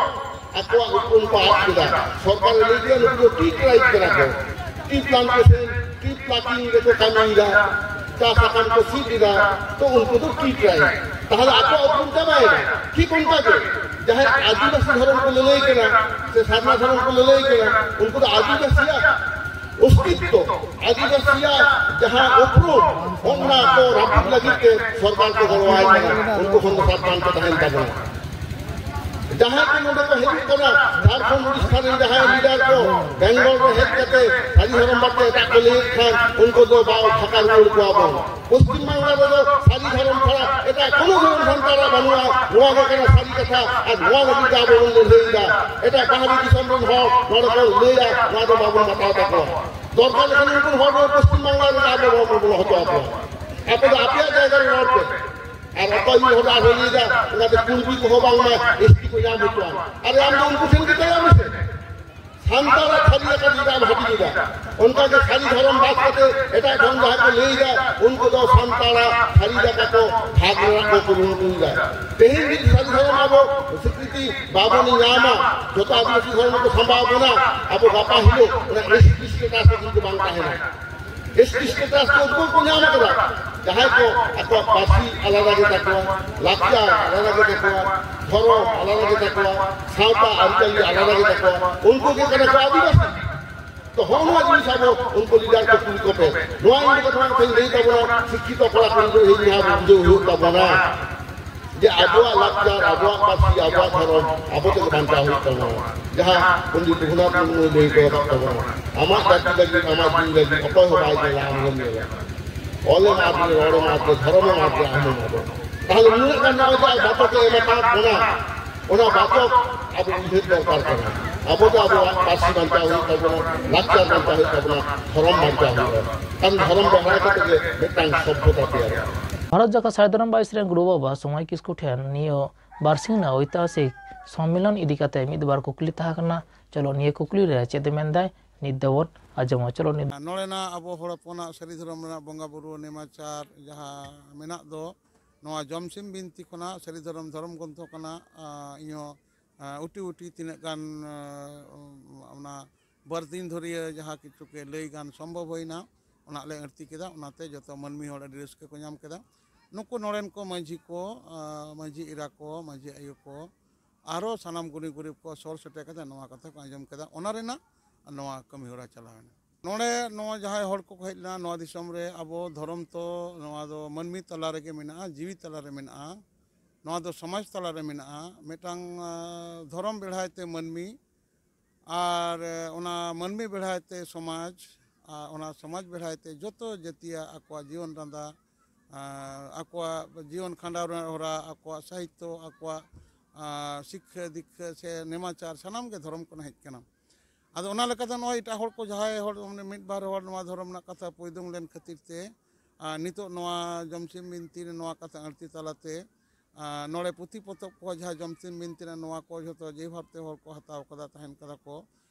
ᱟᱠᱚᱣᱟᱜ ᱩᱯᱨᱩᱢ ᱠᱚ ᱟᱫ ᱠᱮᱫᱟ᱾ ᱥᱚᱨᱠᱟᱨᱮ ᱞᱟᱹᱭ ᱠᱮᱫᱟ, ᱱᱩᱠᱩ ᱫᱚ ᱴᱤ ᱴᱨᱟᱭᱤᱵᱽ ᱠᱟᱱᱟ ᱠᱚ, ᱴᱤ ᱯᱞᱟᱱᱴᱮᱥᱚᱱ, ᱴᱤ ᱯᱞᱟᱠᱤᱝ ᱨᱮᱠᱚ ᱠᱟᱹᱢᱤᱭᱮᱫᱟ, ᱪᱟ ᱥᱟᱠᱟᱢ ᱠᱚ ᱥᱤᱫ ᱮᱫᱟ, ᱛᱚ ᱩᱱᱠᱩ ᱫᱚ ᱴᱤ ᱴᱨᱟᱭᱤᱵᱽ᱾ ᱛᱟᱦᱚᱞᱮ ᱟᱠᱚᱣᱟᱜ ᱩᱯᱨᱩᱢ ᱪᱟᱵᱟᱭᱮᱱᱟ᱾ ᱴᱷᱤᱠ ᱚᱱᱠᱟ ᱜᱮ ᱡᱟᱦᱟᱸᱭ ᱟᱹᱫᱤᱵᱟᱹᱥᱤ ᱫᱷᱚᱨᱚᱢ ᱠᱚ ᱞᱟᱹᱞᱟᱹᱭ ᱠᱟᱱᱟ ᱥᱮ ᱥᱟᱨᱱᱟ ᱫᱷᱚᱨᱚᱢ ᱠᱚ ᱞᱟᱹᱞᱟᱹᱭ ᱠᱟᱱᱟ, ᱩᱱᱠᱩ ᱫᱚ ᱟᱹᱫᱤᱵᱟᱹᱥᱤᱭᱟᱜ ᱚᱥᱛᱤᱛᱛᱚ, ᱟᱹᱫᱤᱵᱟᱹᱥᱤᱭᱟᱜ ᱡᱟᱦᱟᱸ ᱩᱯᱨᱩᱢ, ᱚᱱᱟ ᱠᱚ ᱨᱟᱹᱯᱩᱫ ᱞᱟᱹᱜᱤᱫ ᱛᱮ ᱥᱚᱨᱠᱟᱨ ᱠᱚ ᱜᱚᱲᱚᱣᱟᱭ ᱠᱟᱱᱟ᱾ ᱩᱱᱠᱩ ᱠᱷᱚᱱ ᱫᱚ ᱥᱟᱵᱫᱷᱟᱱ ᱠᱚ ᱛᱟᱦᱮᱱ ᱛᱟᱵᱚᱱᱟ᱾ ᱡᱟᱦᱟᱸᱭ ᱠᱚ ᱱᱚᱰᱮ ᱠᱚ ᱦᱤᱡᱩᱜ ᱠᱟᱱᱟ, ᱡᱷᱟᱲᱠᱷᱚᱸᱰ, ᱩᱲᱤᱥᱥᱟ ᱨᱮᱱ ᱡᱟᱦᱟᱸᱭ ᱞᱤᱰᱟᱨ ᱠᱚ ᱵᱮᱝᱜᱚᱞ ᱨᱮ ᱦᱮᱡ ᱠᱟᱛᱮ ᱥᱟᱹᱨᱤ ᱫᱷᱚᱨᱚᱢ ᱵᱟᱨᱮᱛᱮ ᱮᱴᱟᱜ ᱠᱚ ᱞᱟᱹᱭᱮᱫ ᱠᱷᱟᱱ, ᱩᱱᱠᱩ ᱫᱚ ᱵᱟᱭ ᱯᱷᱟᱸᱠᱟ ᱨᱩᱣᱟᱹᱲ ᱠᱚᱣᱟ ᱵᱚᱱ᱾ ᱯᱚᱥᱪᱤᱢ ᱵᱟᱝᱞᱟ ᱨᱮᱫᱚ ᱥᱟᱹᱨᱤ ᱫᱷᱚᱨᱚᱢ ᱪᱷᱟᱲᱟ ᱮᱴᱟᱜ ᱠᱳᱱᱳ ᱫᱷᱚᱨᱚᱢ ᱥᱟᱱᱛᱟᱲᱟᱜ ᱵᱟᱹᱱᱩᱜᱼᱟ᱾ ᱱᱚᱣᱟ ᱜᱮ ᱠᱟᱱᱟ ᱥᱟᱹᱨᱤ ᱠᱟᱛᱷᱟ, ᱟᱨ ᱱᱚᱣᱟ ᱞᱟᱹᱜᱤᱫ ᱜᱮ ᱟᱵᱚ ᱵᱚᱱ ᱞᱟᱹᱲᱦᱟᱹᱭᱮᱫᱟ᱾ ᱮᱴᱟᱜ ᱵᱟᱦᱨᱮ ᱫᱤᱥᱚᱢ ᱨᱮᱱ ᱦᱚᱲ ᱱᱚᱰᱮ ᱠᱚ ᱞᱟᱹᱭᱟ, ᱱᱚᱣᱟ ᱫᱚ ᱵᱟᱵᱚᱱ ᱵᱟᱛᱟᱣ ᱛᱟᱠᱚᱣᱟ᱾ ᱫᱚᱨᱠᱟᱨ ᱞᱮᱠᱷᱟᱱ ᱩᱱᱠᱩ ᱦᱚᱲ ᱫᱚ ᱯᱚᱥᱪᱤᱢ ᱵᱟᱝᱞᱟ ᱨᱮ ᱟᱵᱚ ᱵᱟᱵᱚᱱ ᱵᱚᱞᱚ ᱦᱚᱪᱚ ᱟᱠᱚᱣᱟ᱾ ᱟᱯᱮ ᱫᱚ ᱟᱯᱮᱭᱟᱜ ᱡᱟᱭᱜᱟ ᱨᱮ ᱨᱚᱲ ᱯᱮ᱾ ᱟᱨ ᱚᱠᱚᱭ ᱢᱤᱫ ᱦᱚᱲ ᱟᱨᱦᱚᱸ ᱞᱟᱹᱭᱫᱟ, ᱚᱱᱟᱛᱮ ᱠᱩᱲᱢᱤ ᱠᱚᱦᱚᱸ ᱵᱟᱝᱢᱟ ᱮᱥᱴᱤ ᱠᱚ ᱧᱟᱢ ᱦᱚᱪᱚᱣᱟ᱾ ᱟᱨᱮ, ᱟᱢ ᱫᱚ ᱩᱱᱠᱩ ᱴᱷᱮᱱ ᱜᱮ ᱪᱟᱞᱟᱜ ᱢᱮᱥᱮ᱾ ᱥᱟᱱᱛᱟᱲᱟᱜ ᱥᱟᱹᱨᱤ ᱞᱮᱠᱟ ᱡᱩᱫᱤ ᱟᱢ ᱦᱟᱹᱴᱤᱧ ᱮᱫᱟ, ᱚᱱᱠᱟ ᱜᱮ ᱥᱟᱹᱨᱤ ᱫᱷᱚᱨᱚᱢ ᱵᱟᱫ ᱠᱟᱛᱮ ᱮᱴᱟᱜ ᱫᱷᱚᱨᱚᱢ ᱡᱟᱦᱟᱸ ᱠᱚ ᱞᱟᱹᱭ ᱮᱫᱟ, ᱩᱱᱠᱩ ᱫᱚ ᱥᱟᱱᱛᱟᱲᱟᱜ ᱥᱟᱹᱨᱤ ᱞᱮᱠᱟ ᱠᱚ ᱵᱷᱟᱜᱽ ᱨᱮᱱᱟᱜ ᱠᱚ ᱠᱩᱨᱩᱢᱩᱴᱩ ᱮᱫᱟ᱾ ᱛᱮᱦᱮᱧ ᱡᱩᱫᱤ ᱥᱟᱹᱨᱤ ᱫᱷᱚᱨᱚᱢ ᱟᱵᱚ ᱥᱤᱠᱨᱤᱛᱤ ᱵᱟᱵᱚᱱ ᱧᱟᱢᱟ, ᱡᱚᱛᱚ ᱟᱹᱫᱤᱵᱟᱹᱥᱤ ᱫᱷᱚᱨᱚᱢ ᱠᱚ ᱥᱟᱢᱵᱟᱣ ᱵᱚᱱᱟ, ᱟᱵᱚ ᱜᱟᱯᱟ ᱦᱤᱞᱳᱜ ᱚᱱᱟ ᱮᱥᱴᱤ ᱥᱴᱮᱴᱟᱥ ᱫᱚ ᱠᱤᱱᱛᱩ ᱵᱟᱝ ᱛᱟᱦᱮᱱᱟ᱾ ᱮᱥᱴᱤ ᱥᱴᱮᱴᱟᱥ ᱫᱚ ᱩᱱᱠᱩ ᱠᱚ ᱧᱟᱢ ᱟᱠᱟᱫᱟ, ᱡᱟᱦᱟᱸᱭ ᱠᱚ ᱟᱠᱚᱣᱟᱜ ᱯᱟᱹᱨᱥᱤ ᱟᱞᱟᱫᱟ ᱜᱮᱛᱟ ᱠᱚᱣᱟ, ᱞᱟᱠᱪᱟᱨ ᱟᱞᱟᱫᱟ ᱜᱮᱛᱟ ᱠᱚᱣᱟ, ᱫᱷᱚᱨᱚᱢ ᱟᱞᱟᱫᱟ ᱜᱮᱛᱟ ᱠᱚᱣᱟ, ᱥᱟᱶᱛᱟ ᱟᱹᱨᱤᱪᱟᱹᱞᱤ ᱟᱞᱟᱫᱟ ᱜᱮᱛᱟ ᱠᱚᱣᱟ, ᱩᱱᱠᱩ ᱜᱮ ᱠᱟᱱᱟ ᱠᱚ ᱟᱹᱫᱤᱵᱟᱹᱥᱤ᱾ ᱛᱚ ᱦᱚᱸᱜᱼᱚ ᱱᱚᱣᱟ ᱡᱤᱱᱤᱥ ᱟᱵᱚ ᱩᱱᱠᱩ ᱞᱤᱰᱟᱨ ᱠᱚ ᱠᱩᱞᱤ ᱠᱚᱯᱮ᱾ ᱱᱚᱣᱟ ᱤᱧ ᱠᱟᱛᱷᱟ ᱠᱟᱛᱷᱟᱧ ᱞᱟᱹᱭ ᱛᱟᱵᱚᱱᱟ, ᱥᱤᱠᱠᱷᱤᱛᱚ ᱠᱚᱲᱟ ᱠᱩᱲᱤ ᱠᱚ ᱤᱧ ᱡᱟᱦᱟᱸ ᱵᱩᱡᱷᱟᱹᱣ ᱦᱩᱭᱩᱜ ᱛᱟᱵᱚᱱᱟ᱾ ᱡᱮ ᱟᱵᱚᱣᱟᱜ ᱞᱟᱠᱪᱟᱨ, ᱟᱵᱚᱣᱟᱜ ᱯᱟᱹᱨᱥᱤ, ᱟᱵᱚᱣᱟᱜ ᱫᱷᱚᱨᱚᱢ ᱟᱵᱚ ᱛᱮᱜᱮ ᱵᱟᱧᱪᱟᱣ ᱦᱩᱭᱩᱜ ᱛᱟᱵᱚᱱᱟ᱾ ᱡᱟᱦᱟᱸ ᱯᱚᱱᱰᱤᱛ ᱨᱚᱜᱷᱩᱱᱟᱛᱷ ᱢᱩᱨᱢᱩᱭ ᱞᱟᱹᱭ ᱦᱚᱴᱚ ᱟᱠᱟᱫ ᱛᱟᱵᱚᱱᱟ, "ᱟᱢᱟᱜ ᱡᱟᱹᱛᱤ ᱞᱟᱹᱜᱤᱫ, ᱟᱢᱟᱜ ᱡᱤᱣᱤ ᱞᱟᱹᱜᱤᱫ ᱚᱠᱚᱭ ᱦᱚᱸ ᱵᱟᱭ ᱧᱮᱞᱟ, ᱟᱢ ᱜᱮᱢ ᱧᱮᱞᱟ᱾ ᱚᱞᱮᱢ ᱟᱫ ᱞᱮ, ᱨᱚᱲᱮᱢ ᱟᱫ ᱞᱮ, ᱫᱷᱚᱨᱚᱢᱮᱢ ᱟᱫ ᱞᱮ, ᱟᱢ ᱦᱚᱸᱢ ᱟᱫᱚᱜ᱾" ᱛᱟᱦᱞᱮ ᱱᱩᱱᱟᱹᱜ ᱜᱟᱱ ᱱᱚᱜᱼᱚᱭ ᱡᱮ ᱵᱟᱪᱚᱠ ᱮ ᱮᱢ ᱟᱠᱟᱫ ᱵᱚᱱᱟ, ᱚᱱᱟ ᱵᱟᱪᱚᱠ ᱟᱵᱚ ᱩᱭᱦᱟᱹᱨ ᱫᱚᱨᱠᱟᱨ ᱠᱟᱱᱟ᱾ ᱟᱵᱚ ᱫᱚ ᱟᱵᱚᱣᱟᱜ ᱯᱟᱹᱨᱥᱤ ᱵᱟᱧᱪᱟᱣ ᱦᱩᱭᱩᱜ ᱛᱟᱵᱚᱱᱟ, ᱞᱟᱠᱪᱟᱨ ᱵᱟᱧᱪᱟᱣ ᱦᱩᱭᱩᱜ ᱛᱟᱵᱚᱱᱟ, ᱫᱷᱚᱨᱚᱢ ᱵᱟᱧᱪᱟᱣ ᱦᱩᱭᱩᱜᱼᱟ᱾ ᱠᱟᱨᱚᱱ ᱫᱷᱚᱨᱚᱢ ᱵᱮᱲᱦᱟᱭ ᱠᱟᱛᱮ ᱜᱮ ᱢᱤᱫᱴᱟᱝ ᱥᱚᱵᱷᱚᱛᱟ ᱛᱮᱭᱟᱨᱚᱜᱼᱟ᱾ ᱵᱷᱟᱨᱚᱛ ᱡᱟᱠᱟᱛ ᱥᱟᱹᱨᱤ ᱫᱷᱚᱨᱚᱢ ᱵᱟᱭᱥᱤ ᱨᱮᱱ ᱜᱩᱨᱩ ᱵᱟᱵᱟ ᱥᱚᱢᱟᱭ ᱠᱤᱥᱠᱩ ᱴᱷᱮᱱ ᱱᱤᱭᱟᱹ ᱵᱟᱨᱥᱤᱧ ᱨᱮᱱᱟᱜ ᱳᱭᱛᱤᱦᱟᱥᱤᱠ ᱥᱚᱢᱢᱮᱞᱚᱱ ᱤᱫᱤ ᱠᱟᱛᱮ ᱢᱤᱫ ᱵᱟᱨ ᱠᱩᱠᱞᱤ ᱛᱟᱦᱮᱸ ᱠᱟᱱᱟ᱾ ᱪᱚᱞᱚ, ᱱᱤᱭᱟᱹ ᱠᱩᱠᱞᱤ ᱨᱮ ᱪᱮᱫ ᱮ ᱢᱮᱱᱫᱟᱭ, ᱱᱤᱛ ᱫᱚᱵᱚᱱ ᱟᱸᱡᱚᱢᱟ᱾ ᱪᱚᱞᱚ, ᱱᱤᱛ ᱱᱚᱰᱮᱱᱟᱜ ᱟᱵᱚ ᱦᱚᱲ ᱦᱚᱯᱚᱱᱟᱜ ᱥᱟᱹᱨᱤ ᱫᱷᱚᱨᱚᱢ ᱨᱮᱱᱟᱜ ᱵᱚᱸᱜᱟ ᱵᱩᱨᱩ ᱱᱮᱢᱟᱪᱟᱨ ᱡᱟᱦᱟᱸ ᱢᱮᱱᱟᱜ ᱫᱚ, ᱱᱚᱣᱟ ᱡᱚᱢᱥᱤᱢ ᱵᱤᱱᱛᱤ ᱠᱷᱚᱱᱟᱜ ᱥᱟᱹᱨᱤ ᱫᱷᱚᱨᱚᱢ, ᱫᱷᱚᱨᱚᱢ ᱜᱨᱚᱱᱛᱷᱚ ᱠᱷᱚᱱᱟᱜ, ᱟᱸ, ᱤᱧᱦᱚᱸ, ᱟᱸ, ᱩᱴᱤ ᱩᱴᱤ ᱛᱤᱱᱟᱹᱜ ᱜᱟᱱ, ᱟᱸ, ᱚᱱᱟ ᱵᱟᱨ ᱫᱤᱱ ᱫᱷᱩᱨᱤᱭᱟᱹ ᱡᱟᱦᱟᱸ ᱠᱤᱪᱷᱩ ᱜᱮ ᱞᱟᱹᱭ ᱜᱟᱱ ᱥᱚᱢᱵᱷᱚᱵ ᱦᱩᱭᱱᱟ, ᱚᱱᱟ ᱞᱮ ᱟᱹᱲᱛᱤ ᱠᱮᱫᱟ᱾ ᱚᱱᱟᱛᱮ ᱡᱚᱛᱚ ᱢᱟᱹᱱᱢᱤ ᱦᱚᱲ ᱟᱹᱰᱤ ᱨᱟᱹᱥᱠᱟᱹ ᱠᱚ ᱧᱟᱢ ᱠᱮᱫᱟ᱾ ᱱᱩᱠᱩ ᱱᱚᱰᱮᱱ ᱠᱚ ᱢᱟᱹᱡᱷᱤ ᱠᱚ, ᱟᱸ, ᱢᱟᱹᱡᱷᱤ ᱮᱨᱟ ᱠᱚ, ᱢᱟᱹᱡᱷᱤ ᱟᱭᱳ ᱠᱚ, ᱟᱨᱚ ᱥᱟᱱᱟᱢ ᱜᱩᱱᱤ ᱜᱩᱨᱤᱵ ᱠᱚ ᱥᱚᱨ ᱥᱮᱴᱮᱨ ᱠᱟᱛᱮ ᱱᱚᱣᱟ ᱠᱟᱛᱷᱟ ᱠᱚ ᱟᱸᱡᱚᱢ ᱠᱮᱫᱟ᱾ ᱚᱱᱟ ᱨᱮᱱᱟᱜ ᱱᱚᱣᱟ ᱠᱟᱹᱢᱤ ᱦᱚᱨᱟ ᱪᱟᱞᱟᱣ ᱮᱱᱟ᱾ ᱱᱚᱰᱮ ᱱᱚᱣᱟ ᱡᱟᱦᱟᱸᱭ ᱦᱚᱲ ᱠᱚᱠᱚ ᱦᱮᱡ ᱞᱮᱱᱟ, ᱱᱚᱣᱟ ᱫᱤᱥᱚᱢ ᱨᱮ ᱟᱵᱚ ᱫᱷᱚᱨᱚᱢ ᱛᱚ ᱱᱚᱣᱟ ᱫᱚ ᱢᱟᱹᱱᱢᱤ ᱛᱟᱞᱟ ᱨᱮᱜᱮ ᱢᱮᱱᱟᱜᱼᱟ, ᱡᱤᱣᱤ ᱛᱟᱞᱟ ᱨᱮ ᱢᱮᱱᱟᱜᱼᱟ, ᱱᱚᱣᱟ ᱫᱚ ᱥᱚᱢᱟᱡᱽ ᱛᱟᱞᱟ ᱨᱮ ᱢᱮᱱᱟᱜᱼᱟ᱾ ᱢᱤᱫᱴᱟᱝ, ᱟᱸ, ᱫᱷᱚᱨᱚᱢ ᱵᱮᱲᱦᱟᱭ ᱛᱮ ᱢᱟᱹᱱᱢᱤ, ᱟᱨ, ᱮ, ᱚᱱᱟ ᱢᱟᱹᱱᱢᱤ ᱵᱮᱲᱦᱟᱭ ᱛᱮ ᱥᱚᱢᱟᱡᱽ, ᱟᱨ ᱚᱱᱟ ᱥᱚᱢᱟᱡᱽ ᱵᱮᱲᱦᱟᱭ ᱛᱮ ᱡᱚᱛᱚ ᱡᱟᱹᱛᱤᱭᱟᱜ ᱟᱠᱚᱣᱟᱜ ᱡᱤᱭᱚᱱ ᱨᱟᱸᱫᱟ, ᱟᱨ ᱟᱠᱚᱣᱟᱜ ᱡᱤᱭᱚᱱ ᱠᱷᱟᱸᱰᱟᱣ ᱨᱮᱱᱟᱜ ᱦᱚᱨᱟ, ᱟᱠᱚᱣᱟᱜ ᱥᱟᱦᱤᱛᱛᱚ, ᱟᱠᱚᱣᱟᱜ, ᱟᱨ, ᱥᱤᱠᱠᱷᱟᱹ ᱫᱤᱠᱠᱷᱟᱹ ᱥᱮ ᱱᱮᱢᱟᱪᱟᱨ ᱥᱟᱱᱟᱢ ᱜᱮ ᱫᱷᱚᱨᱚᱢ ᱠᱷᱚᱱ ᱦᱮᱡ ᱠᱟᱱᱟ᱾ ᱟᱫᱚ ᱚᱱᱟ ᱞᱮᱠᱟᱛᱮ ᱱᱚᱜᱼᱚᱭ ᱮᱴᱟᱜ ᱦᱚᱲ ᱠᱚ, ᱡᱟᱦᱟᱸᱭ ᱦᱚᱲ, ᱢᱟᱱᱮ, ᱢᱤᱫ ᱵᱟᱨ ᱦᱚᱲ ᱱᱚᱣᱟ ᱫᱷᱚᱨᱚᱢ ᱨᱮᱱᱟᱜ ᱠᱟᱛᱷᱟ ᱯᱚᱭᱫᱚᱝ ᱞᱮᱱ ᱠᱷᱟᱹᱛᱤᱨ ᱛᱮ, ᱟᱨ ᱱᱤᱛᱚᱜ ᱱᱚᱣᱟ ᱡᱚᱢᱥᱤᱢ ᱵᱤᱱᱛᱤ ᱨᱮ ᱱᱚᱣᱟ ᱠᱟᱛᱷᱟ ᱟᱹᱲᱛᱤ ᱛᱟᱞᱟᱛᱮ, ᱟᱨ ᱱᱚᱰᱮ ᱯᱩᱛᱷᱤ ᱯᱚᱛᱚᱵ ᱠᱚ, ᱡᱟᱦᱟᱸ ᱡᱚᱢᱥᱤᱢ ᱵᱤᱱᱛᱤ ᱨᱮ, ᱱᱚᱣᱟ ᱠᱚ ᱡᱷᱚᱛᱚ ᱡᱮ ᱵᱷᱟᱵᱽᱛᱮ ᱦᱚᱲ ᱠᱚ ᱦᱟᱛᱟᱣ ᱠᱟᱫᱟ, ᱛᱟᱦᱮᱱ ᱠᱟᱫᱟ ᱠᱚ,